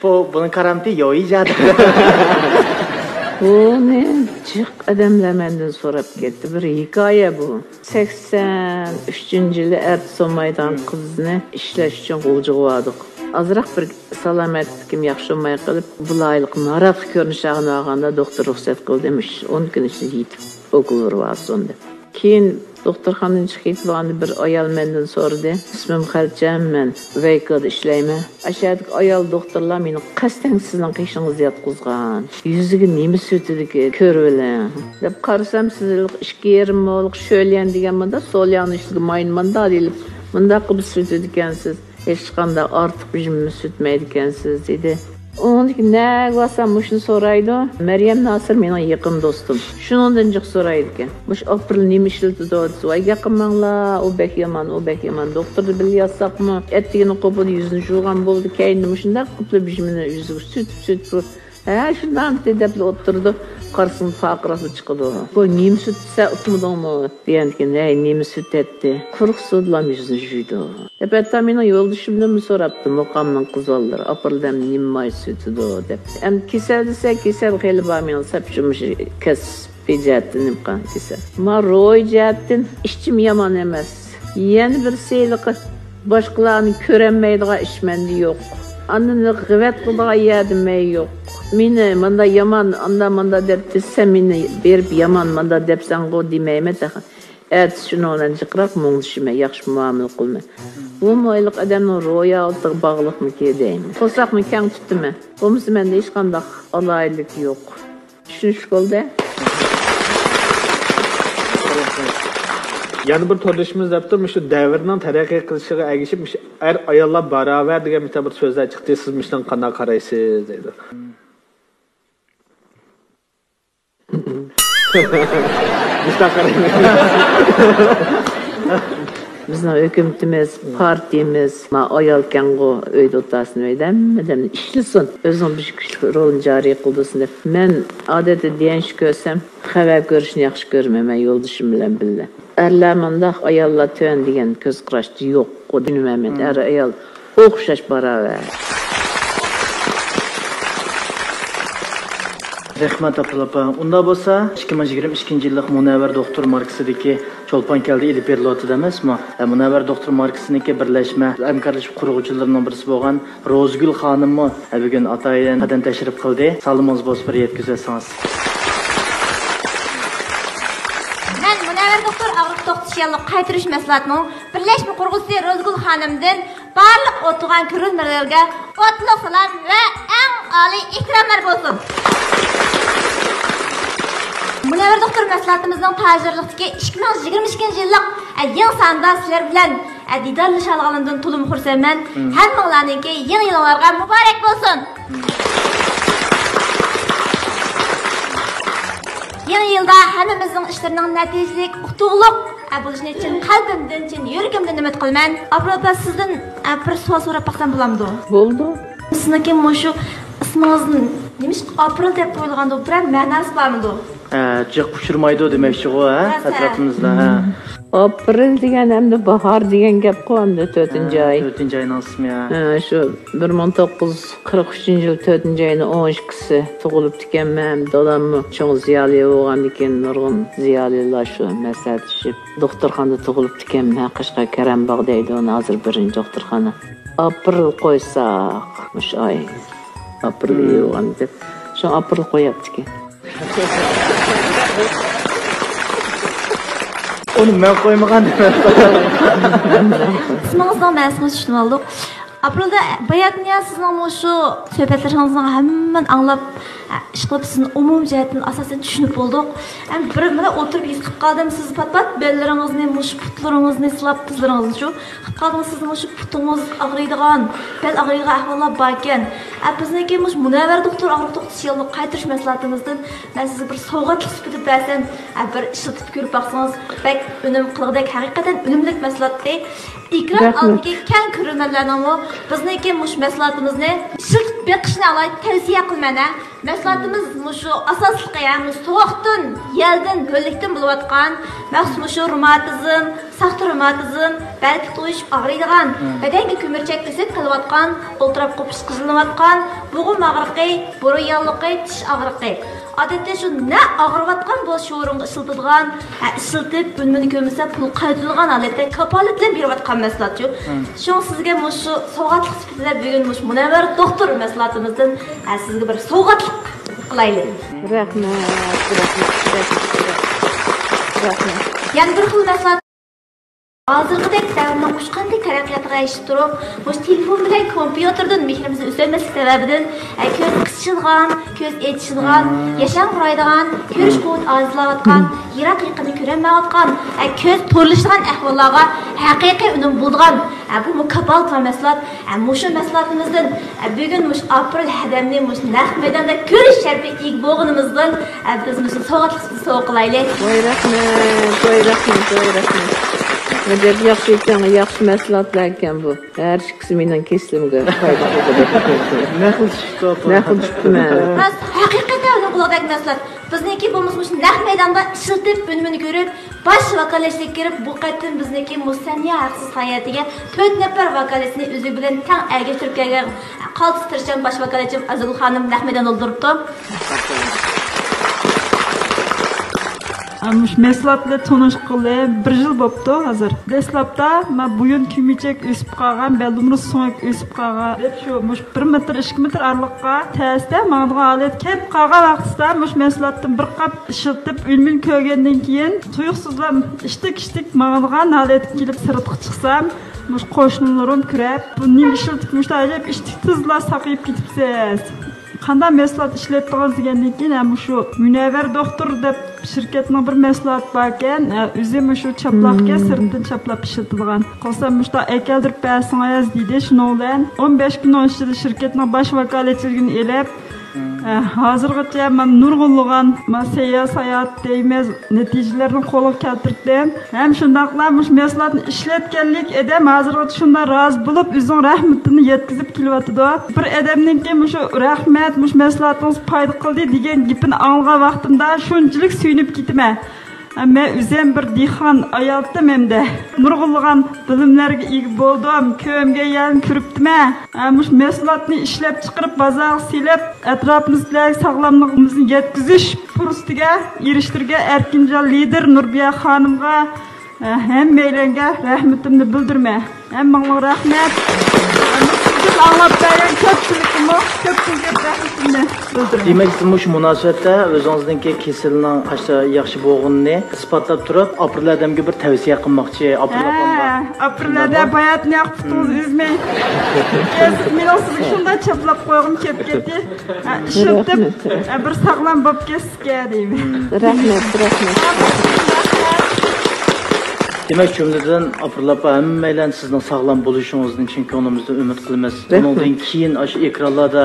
بۇ، بۇنىڭ كارامىتى يوئى ئىجادى. بۇنى جىق ئادەملەر مەندىن سوراپ كەتتى. بىر ھېكايە بۇ. سەكسەن ئۈچىنچى يىلى ئەتە سولمايدىغان قىزنى ئىشلەش ئۈچۈن غۇلجىغا باردۇق. ئازراق بىر سالامەتلىكىم ياخشى بولماي قېلىپ، بۇلايلىق ناراھەت كۆرۈنۈش ئاغىنى ئالغاندا دوختۇر رۇخسەت قىلدى، مۇش ئون كۈن ئىچىدە يېتىپ ئوكۇل ئۇرۇۋالسۇن دەپ. كېيىن دوختۇرخانىدىن چىقىپ كېتىۋالغاندا بىر ئايال مەندىن سورىدى، ئىسمىم خەلچەم، مەن ۋەيكادا ئىشلەيمەن. ئاشۇ يەردىكى ئايال دوختۇرلار مېنى قەستەن سىزنىڭ قېشىڭىزدا ياتقۇزغان. يۈزىگە نېمە سۈرتىدىكى كۆرۈۋېلىڭ دەپ قارىسام، سىز ھېلىقى ئىككى يېرىم مولۇق شۆليەن دېگەن مۇندا، سولياننىڭ ئۈستىگە ماينى مۇنداق ئېلىپ، مۇنداق قىلىپ سۈرتىدىكەنسىز. ھېچقانداق ئارتۇق بىر نېمە سۈرتمەيدىكەنسىز، دېدى. ئۇنىڭدىن كېيىن نەگە بارسام مۇشۇنى سورايدۇ. مەريەم ناسىر مېنىڭ يېقىن دوستۇم. شۇنىڭدىن جىق سورايدىكەن. مۇشۇ ئاپرېل نېمە ئىشلىتىدۇ دېسە، ۋاي گەپ قىلماڭلار، ئۇ بەك يامان، ئۇ بەك يامان. دوختۇردا بىللە ياتساقمۇ، ئەتىگىنى قوپۇپ يۈزىنى يۇغان بولدى، كەينىدىن مۇشۇنداق قىلىپ بىر نېمىنى يۈزىگە سۈرتۈپ سۈرتۈپ، ھە، شۇنداق دەپلا ئولتۇرىدۇ. قارىسىڭ پارقىراپلا چىقىدۇ. بۇ نېمە سۈرتسە ئۇقمىدىڭمۇ دېگەندىكىن، ھەي، نېمە سۈرتەتتى؟ قۇرۇق سۇ بىلەن يۈزنى يۇيىدۇ دەپ، ھەتتا مېنىڭ يولدىشىمدىنمۇ سوراپتۇ، مۇقامنىڭ قىز بالىلىرى، ئاپىرىلەم نېمە ماي سۈرتىدۇ دەپ. ئەمدى كېسەل دېسە، كېسەل خېلى بار مېنىڭ سەپچىمىش كەسپىي جەھەتتىن نېمە قىلغان كېسەل. ما روھىي جەھەتتىن ئىچىم يامان ئەمەس. يەنە بىرسى ھېلىقى باشقىلارنى كۆرەلمەيدىغان ئىش مەندە يوق. ئاندىن غىۋەت قىلىدىغان يەردە مەن يوق. مېنى ماندا يامان، ئاندا ماندا دەپ دېسە، سەن مېنى بېرىپ يامان ماندا دەپسەنغۇ دېمەيمەن تېخى. ئەتىسى شۇنىڭ بىلەن جىقراق مۇڭدىشىمەن، ياخشى مۇئامىلە قىلىمەن. بۇمۇ ھېلىقى ئادەمنىڭ روھىيىتىغا باغلىقمىكى دەيمەن. قورساقنى كەڭ تۇتىمەن. بولمىسا مەندە ھېچقانداق ئالاھىدىلىك يوق. چۈشىنىشلىك بولدى. يەنە بىر توردىشىمىز دەپتۇ، مۇشۇ دەۋرنىڭ تەرەققىي قىلىشىغا ئەگىشىپ، مۇشۇ ئەر ئاياللار باراۋەر دېگەن مۇشۇنداق بىر سۆزلەر چىقتى، سىز مۇشۇنىڭغا قانداق قارايسىز دەيدۇ. مۇشۇنداق قارايمەن. بىزنىڭ ھۆكۈمىتىمىز، پارتىيىمىز، ما ئايالكەنغۇ، ئۆيدە ئولتۇرسۇن، ئۆيدە ھەممە ئادەمنى ئىشلىسۇن، ئۆزىنىڭ بىر كۈچلۈك رولىنى جارى قىلدۇرسۇن دەپ. مەن ئادەتتە دېگەن ئىش كۆرسەم، خەۋەر كۆرۈشنى ياخشى كۆرىمەن، مەن يولدىشىم بىلەن بىللە. ئەرلەر مۇنداق، ئاياللار تۆۋەن دېگەن كۆز قاراشتا يوق. ئۇ دېمەيمەن، ئەر ئايال ئوخشاش باراۋەر. رەھمەت، ئاپىل ئاپا. ئۇنداق بولسا، ئىككى مىڭ يىگىرمە ئىككىنچى يىللىق مۇنەۋۋەر دوختۇر ماركىسىدىكى چولپان كەلدى ئېلىپ بېرىلىۋاتىدۇ ئەمەسمۇ؟ ھە، مۇنەۋۋەر دوختۇر ماركىسىنىڭكى بىرلەشمە ھەمكارلىشىپ قۇرغۇچىلىرىنىڭ بىرسى بولغان روزىگۈل خانىممۇ، ھە، بۈگۈن ئاتايىن قەدەم تەشرىپ قىلدى. سالىمىڭىز بولسا بىر يەتكۈزۈۋەتسىڭىز. مەن مۇنەۋۋەر دوختۇر ئاغرىق توختىتىش ياللۇغى قايتۇرۇش مەھسۇلاتىنىڭ بىرلەشمە قۇرغۇچىسى روزىگۈل خانىمدىن بارلىق ئولتۇرغان كۆرۈرمەنلەرگە ئوتلۇق سالام ۋە ئەڭ ئالىي ئېھتىراملار بولسۇن! مۇنەۋۋەر دوختۇر مەھسۇلاتىمىزنىڭ تاجدارلىقتىكى ئىككى مىڭ يىگىرمە ئىككىنچى يىللىق، ئە، يېڭى سانىدا سىلەر بىلەن، ئە، دىدارلىشالىغىنىمدىن تولىمۇ خۇرسەنمەن. ھەممىڭلارنىڭكى يېڭى يىلىڭلارغا مۇبارەك بولسۇن! يېڭى يىلدا ھەممىمىزنىڭ ئىشلىرىنىڭ نەتىجىلىك، ئۇتۇقلۇق، ئە، بولۇشىنى چىن قەلبىمدىن، چىن يۈرىكىمدىن ئۈمىد قىلىمەن. ئاپىل ئاپا، سىزدىن، ئە، بىر سوئال سوراپ باقسام بولامدۇ؟ بولىدۇ. سىزنىڭكى مۇشۇ ئىسمىڭىزنى نېمىشقا ئاپرېل دەپ قويۇلغاندۇ؟ بىرەر مەناسى بارمىدۇ؟ ھە، جىق ئۇچرىمايدۇ دېمەكچىغۇ، ھە، ئەتراپىمىزدا، ھە. ئاپرېل دېگەن ئەمدى باھار دېگەن گەپقۇ، ئەمدى تۆتىنچى ھە، ئاي. تۆتىنچى ئاينىڭ ئىسمى، ھە. ھە، شۇ بىر مىڭ توققۇز يۈز قىرىق ئۈچىنچى يىل تۆتىنچى ئاينىڭ ئون ئىككىسى تۇغۇلۇپتىكەنمەن. داداممۇ چوڭ زىيالىي بولغاندىكىن، نۇرغۇن زىيالىيلار شۇ مەسلىھەتلىشىپ، دوختۇرخانىدا تۇغۇلۇپتىكەنمەن. قەشقەر كەرەمباغ دەيدۇ ئۇنى، ھازىر بىرىنچى دوختۇرخانا. ئاپرېل قويساق، مۇشۇ ئاي. ئاپرېل ئايى بولغان دەپ. شۇڭا ئاپرېل قويۇپتىكەن. ئۇنى مەن قويمىغان. ئىسمىڭىزنىڭ مەنىسىنى چۈشىنىۋالدۇق. ئاپرېلدا باياتىنلا سىزنىڭ مۇشۇ سۆھبەتلىرىڭىزنىڭ ھەممىنى ئاڭلاپ، ئىشقىلىپ سىزنى ئومۇمىي جەھەتتىن ئاساسەن چۈشىنىپ بولدۇق. ئەمدى بىر مانا ئولتۇرۇپ ھېس قىلىپ قالدىم، سىز پات-پات بەللىرىڭىزنى، مۇشۇ پۇتلىرىڭىزنى سىلاپ، تىزلىرىڭىزنىچۇ، قىلىپ قالدىڭىز، سىزنىڭ مۇشۇ پۇتىڭىز ئاغرىيدىغان، بەل ئاغرىيدىغان ئەھۋاللار باركەن. ئە، بىزنىڭكى مۇشۇ مۇنەۋۋەر دوختۇر ئاغرىق توختىتىش ياللۇغى قايتۇرۇش مەھسۇلاتىمىزدىن مەن سىزگە بىر سوۋغاتلىق سۈپىتىدە بەرسەم، ئە، بىر ئىشلىتىپ كۆرۈپ باقسىڭىز، بەك ئۈنۈم قىلغۇدەك، ھەقىقەتەن ئۈنۈملۈك مەھسۇلاتتى. ئېكران ئالدىدىكى كەڭ كۆرۈرمەنلەرنىڭمۇ بىزنىڭكى مۇشۇ مەھسۇلاتىمىزنى ئىشلىتىپ بېقىشىنى ئالاھىدە تەۋسىيە قىلىمەن، ھە. مەھسۇلاتىمىز مۇشۇ ئاساسلىقى، ھە، مۇشۇ سوغۇقتىن، يەلدىن، ھۆللۈكتىن بولۇۋاتقان، مەخسۇس مۇشۇ روماتىزم، ساختا روماتىزم، بەل پۇت ئۇيۇشۇپ ئاغرىيدىغان، بەدەنگە كۆمۈرچەك ئۆسۈپ قېلىۋاتقان، ئولتۇراپ قوپۇش قىزىللىنىۋاتقان، بوغۇم ئاغرىقى، بۇرۇن ياللۇغى، چىش ئاغرىقى. ئادەتتە شۇ نە ئاغرىۋاتقان بولسا شۇ ئورۇنغا ئىشلىتىدىغان، ھە، ئىشلىتىپ ئۈنۈمىنى كۆرمىسە پۇل قايتۇرىدىغان ھالەتتە كاپالەت بىلەن بېرىۋاتقان مەھسۇلاتچۇ. شۇڭا سىزگە مۇشۇ سوۋغاتلىق سۈپىتىدە بۈگۈن مۇشۇ مۇنەۋۋەر دوختۇر مەھسۇلاتىمىزدىن، ھە، سىزگە بىر سوۋغاتلىق قىلايلى. رەھمەت، رەھمەت، رەھمەت. رەھمەت. يەنە بىر خىل مەھسۇلات. ھازىرقىدەك دەۋرنىڭ ئۇچقاندەك تەرەققىياتىغا ئەگىشىپ تۇرۇپ، مۇشۇ تېلېفون بىلەن كومپيۇتېردىن مېھرىمىزنى ئۈزەلمەسلىك سەۋەبىدىن، ئە، كۆز قىچىشىدىغان، كۆز ئېچىشىدىغان، ياشاڭغۇرايدىغان، كۆرۈش قۇۋۋىتى ئاجىزلاۋاتقان، يىراق يېقىننى كۆرەلمەيۋاتقان، ئە، كۆز تورلىشىدىغان ئەھۋاللارغا ھەقىقىي ئۈنۈم بولىدىغان، ئە، بۇمۇ كاپالەت بار مەھسۇلات. ئە، مۇشۇ مەھسۇلاتىمىزدىن، ئە، بۈگۈن مۇشۇ ئاپرېل ھەدەمنى مۇشۇ نەق مەيداندا كۆرۈش شەرىپىگە ئىگە بولغىنىمىزدىن، ئە، بىز مۇشۇ سوۋغاتلىق سىزگە سوۋغا قىلايلى. ۋاي رەھمەت، ۋاي رەھمەت، ۋاي رەھمەت. ئەجەب ياخشى ئىكەن، ياخشى مەھسۇلاتلار ئىكەن بۇ. ھەر ئىككىسى مېنىڭ كېسىلىمگە پايدا قىلغۇدەك. نەقىل چۈشۈپتۇ. نەقىل چۈشۈپتۇ مەن. راست، ھەقىقەتەن ئۈنۈم قىلغۇدەك مەھسۇلات. بىزنىڭكى بولمىسا مۇشۇ نەق مەيداندا ئىشلىتىپ ئۈنۈمىنى كۆرۈپ، باش ۋاكالەتچىلىككە كىرىپ، بۇ قېتىم بىزنىڭكى مۇسەننىيە ھەقسىز ھاياتىگە تۆت نەپەر ۋاكالەتچىنى ئۆزى بىلەن تەڭ ئەگەشتۈرۈپ كەلگەن قالتىس تىرىشچان باش ۋاكالەتچىم ئازىگۈل خانىم نەق مەيداندا ئولتۇرۇپتۇ. مۇشۇ مەھسۇلات بىلەن تونۇشقىلى بىر يىل بوپتۇ ھازىر. دەسلەپتە مەن بويۇن كۆمۈچەك ئۆسۈپ قالغان، بەلدىمۇر سۆڭەك ئۆسۈپ قالغان دەپ شۇ مۇشۇ بىر مېتىر، ئىككى مېتىر ئارىلىققا تەستە ماڭىدىغان ھالەتكە كەپ قالغان ۋاقتىدا مۇشۇ مەھسۇلاتتىن بىر قاپ ئىشلىتىپ ئۈنۈمىنى كۆرگەندىن كېيىن تۇيۇقسىزلا ئىشتىك-ئىشتىك ماڭىدىغان ھالەتكە كېلىپ سىرتقا چىقسام، مۇشۇ قوشنىلىرىم كۆرۈپ، بۇ نېمە ئىشلىتىپ مۇشۇنداق ئەجەب ئىشتىك تېزلا ساقىيىپ كېتىپسىز؟ قانداق مەھسۇلات ئىشلەتتىڭىز دېگەندىن كېيىن، ھە، مۇشۇ مۇنەۋۋەر دوختۇر دەپ شىركەتنىڭ بىر مەھسۇلاتى باركەن، ھە، ئۆزى مۇشۇ چاپلاقكەن، سىرتتىن چاپلاپ ئىشلىتىدىغان. قىلسام مۇشۇنداق ئەكەلدۈرۈپ بەرسىڭىز دېدى، شۇنىڭ بىلەن ئون بەش كۈننىڭ ئىچىدە شىركەتنىڭ باش ۋاكالەتچىلىكىنى ئېلىپ، ئە، ھازىرغىچە مەن نۇرغۇنلىغان، مەن سەييار ساياھەت دەيمىز، نەتىجىلەرنى قولغا كەلتۈردۈم. ھەم شۇنداقلا مۇشۇ مەھسۇلاتنى ئىشلەتكەنلىك ئادەم ھازىرغىچە شۇنداق رازى بولۇپ، ئۆزىنىڭ رەھمىتىنى يەتكۈزۈپ كېلىۋاتىدۇ. بىر ئادەمنىڭكى مۇشۇ «رەھمەت، مۇشۇ مەھسۇلاتىڭىز پايدا قىلدى» دېگەن گېپىنى ئاڭلىغان ۋاقتىمدا شۇنچىلىك سۆيۈنۈپ كېتىمەن. مەن ئۆزۈم بىر دېھقان ئايالتىم ھەمدە نۇرغۇنلىغان بىلىملەرگە ئىگە بولدۇم، كۆرمىگەن يەرنى كۆرۈپتىمەن. مۇشۇ مەھسۇلاتنى ئىشلەپچىقىرىپ بازارغا سېلىپ، ئەتراپىمىزدىكىلەرگە ساغلاملىقىمىزنى يەتكۈزۈش پۇرسىتىگە ئېرىشتۈرگەن ئەركىنجان لىدىر نۇربىيە خانىمغا، ھەممەيلەنگە رەھمىتىمنى بىلدۈرىمەن. ھەممىڭلارغا رەھمەت. سىزدىن ئاڭلاپ بەرگەن كۆپچىلىككىمۇ كۆپتىن كۆپ رەھمىتىمنى بىلدۈرىمەن. دېمەك، سىز مۇشۇ مۇناسىۋەتتە ئۆزىڭىزنىڭكى كېسىلىنىڭ ئاشۇ ياخشى بولغىنىنى ئىسپاتلاپ تۇرۇپ، ئاپرېل ئادەمگە بىر تەۋسىيە قىلماقچى. ئاپرېل ئاپامغا. ھە، ئاپرېل ئادەم باياتنى ياق پۇتىڭىز ئۈزمەي. مېنىڭ سىزگە شۇنداق چاپلاپ قويغۇم كېلىپ كەتتى. ھە، ئىشلىتىپ، ھە، بىر ساغلام بولۇپ كەتسىكە دەيمەن. رەھمەت، رەھمەت. دېمەك، جۈملىدىن ئاپرېل ئاپا، ھەممەيلەن سىزنىڭ ساغلام بولۇشىڭىزدىن چىن كۆڭلىمىزدىن ئۈمىد قىلىمىز. رەھمەت. بۇنىڭدىن كېيىن ئاشۇ ئېكرانلاردا،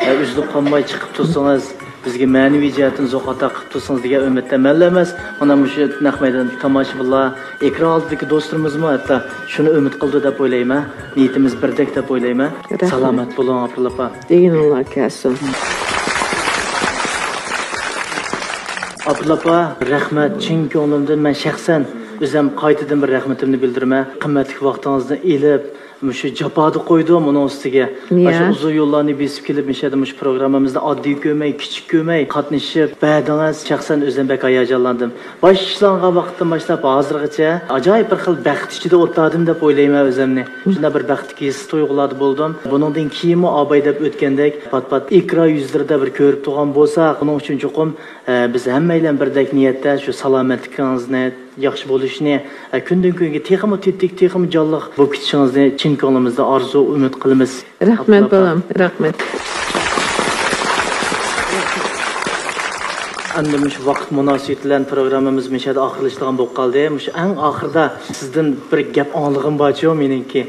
ھە، ئۈزۈلۈپ قالماي چىقىپ تۇرسىڭىز، بىزگە مەنىۋى جەھەتتىن زوق ئاتا قىلىپ تۇرسىڭىز دېگەن ئۈمىدتە مەنلا ئەمەس، مانا مۇشۇ نەق مەيدان تاماشىبىنلار، ئېكران ئالدىدىكى دوستلىرىمىزمۇ ھەتتا شۇنى ئۈمىد قىلىدۇ دەپ ئويلايمەن. نىيىتىمىز بىردەك دەپ ئويلايمەن. رەھمەت. سالامەت بولۇڭ، ئاپرېل ئاپا. دېگىنىڭلار كەلسۇن. ئاپرېل ئاپا، رەھمەت. چىن كۆڭلۈمدىن مەن شەخسەن ئۆزۈم قايتىدىن بىر رەھمىتىمنى بىلدۈرىمەن. قىممەتلىك ۋاقتىڭىزنى ئېلىپ، مۇشۇ جاپادا قويدۇم ئۇنىڭ ئۈستىگە. يا. مۇشۇ ئۇزۇن يوللارنى بېسىپ كېلىپ، مۇشۇ يەردە مۇشۇ پروگراممىمىزنى ئاددىي كۆرمەي، كىچىك كۆرمەي قاتنىشىپ بەردىڭىز. شەخسەن ئۆزۈم بەك ھاياجانلاندىم. باشلانغان ۋاقىتتىن باشلاپ ھازىرغىچە ئاجايىپ بىر خىل بەخت ئىچىدە ئولتۇردۇم دەپ ئويلايمەن ئۆزۈمنى. شۇنداق بىر بەختلىك ھېس تۇيغۇلاردا بولدۇم. بۇنىڭدىن كېيىنمۇ ئاباي دەپ ئۆتكەندەك پات-پات ئېكران يۈزلىرىدە بىر كۆرۈپ تۇرغان بولساق، بۇنىڭ ئۈچۈن چوقۇم، ئە، بىز ھەممەيلەن بىردەك نىيەتتە شۇ سالامەتلىكىڭىزنى ياخشى بولۇشىنى، ئە، كۈندىن كۈنگە تېخىمۇ تېتىك، تېخىمۇ جانلىق بولۇپ كېتىشىڭىزنى چىن كۆڭلىمىزدىن ئارزۇ، ئۈمىد قىلىمىز. رەھمەت، ئابدۇللا ئاپا. بالام، رەھمەت. ئەمدى مۇشۇ ۋاقىت مۇناسىۋىتى بىلەن پروگراممىمىز مۇشۇ يەردە ئاخىرلىشىدىغان بولۇپ قالدى. مۇشۇ ئەڭ ئاخىرىدا سىزدىن بىر گەپ ئاڭلىغۇم بارچۇ مېنىڭكى.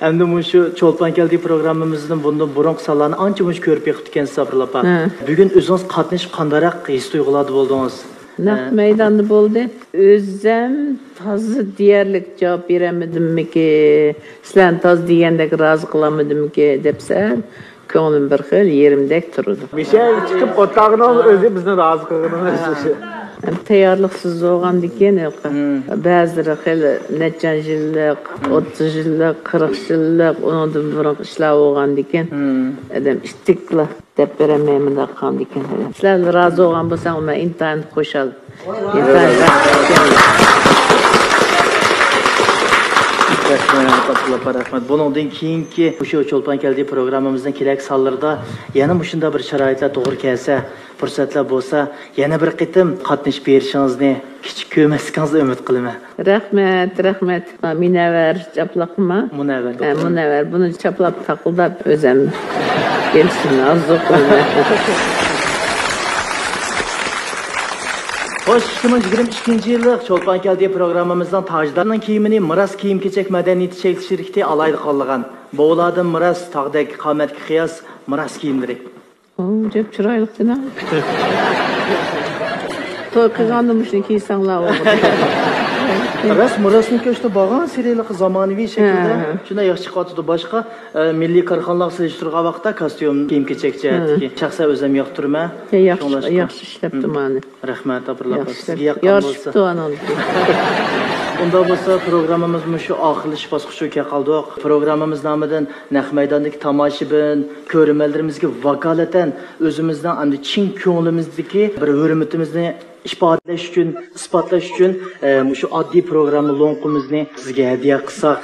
ئەمدى مۇشۇ چولپان كەلدى پروگراممىمىزدىن بۇندىن بۇرۇنقى سانلارنى ئانچە مۇنچە كۆرۈپ بېقىپتىكەنسىز، ئابدۇللا ئاپا. ھە. بۈگۈن ئۆزىڭىز قاتنىشىپ قانداقراق ھېس تۇيغۇلاردا بولدىڭىز؟ نەق مەيداندا بولدى. ئۆزەم تازا دېيەرلىك جاۋاب بېرەلمىدىممىكى، سىلەرنى تازا دېگەندەك رازى قىلالمىدىممىكى دەپ سەل كۆڭلۈم بىر خىل يېرىمدەك تۇرىدۇ. مىشەل چىقىپ ئولتۇرغىنىڭىز ئۆزى بىزنى رازى قىلغىنىڭىز. تەييارلىقسىز بولغاندىكىن، بەزىلىرى خېلى نەچچە يىللىق، ئوتتۇز يىللىق، قىرىق يىللىق، ئۇنىڭدىن بۇرۇنقى ئىشلار بولغاندىكىن، ئادەم ئىتتىكلا دەپ بېرەلمەي مۇنداق قىلغاندىكىن. سىلەر رازى بولغان بولساڭلار، مەن ئىنتايىن خۇشال. ئىنتايىن بەختلىك. رەھمەت، ئابدۇللا ئاپا، رەھمەت. بۇنىڭدىن كېيىنكى مۇشۇ چولپان كەلدى پروگراممىمىزنىڭ كېلەك سانلىرىدا يەنە مۇشۇنداق بىر شارائىتلار توغرا كەلسە، پۇرسەتلەر بولسا، يەنە بىر قېتىم قاتنىشىپ بېرىشىڭىزنى كىچىك كۆرمەسلىكىڭىزنى ئۈمىد قىلىمەن. رەھمەت، رەھمەت. مۇنەۋۋەر چاپلاقما؟ مۇنەۋۋەر. ھە، مۇنەۋۋەر. بۇنى چاپلاپ تاقىلداپ ئۆزەم كېلىشىمنى ئارزۇ قىلىمەن. خوش، ئىككى مىڭ يىگىرمە ئىككىنچى يىللىق چولپان كەلدى پروگراممىمىزنىڭ تاجدارىنىڭ كىيىمىنى مىراس كىيىم-كېچەك مەدەنىيىتى چەكلىك شىركىتى ئالاھىدە قوللىغان. بوۋىلاردىن مىراس، تاغدەك قامەتكە قىياس، مىراس كىيىملىرى. ئۇ جەپ چىرايلىق جېنىم. توي قىلغاندا مۇشۇنى كىيسەڭلار بولغۇدەك. راست، مىراسنىڭ كۆشتە بارغان سېرىلىقى زامانىۋى شەكىلدە ھە، ھە. شۇنداق ياخشى چىقىۋاتىدۇ. باشقا، ئە، مىللىي كارخانىلارغا سېلىشتۇرغان ۋاقىتتا كاستيۇم، كىيىم-كېچەك جەھەتتىكى. ھە. شەخسەن ئۆزۈم ياقتۇرىمەن. ياخشى، شۇڭلاشقا. ياخشى ئىشلەپتۇ مانا. رەھمەت، ئابدۇللا ئاكا. ياخشى. سىزگە ياققان بولسا. يارىشىپتۇ ئانىڭدىكى. ئۇنداق بولسا، پروگراممىمىز مۇشۇ ئاخىرلىشىش باسقۇچىغا كەپ قالدۇق. پروگراممىمىز نامىدىن نەق مەيداندىكى تاماشىبىن، كۆرۈرمەنلىرىمىزگە ۋاكالىتەن ئۆزىمىزنىڭ ئەمدى چىن كۆڭلىمىزدىكى بىر ھۆرمىتىمىزنى ئىپادىلەش ئۈچۈن، ئىسپاتلاش ئۈچۈن، ئە، مۇشۇ ئاددىي پروگرامما لوڭقىمىزنى سىزگە ھەدىيە قىلساق.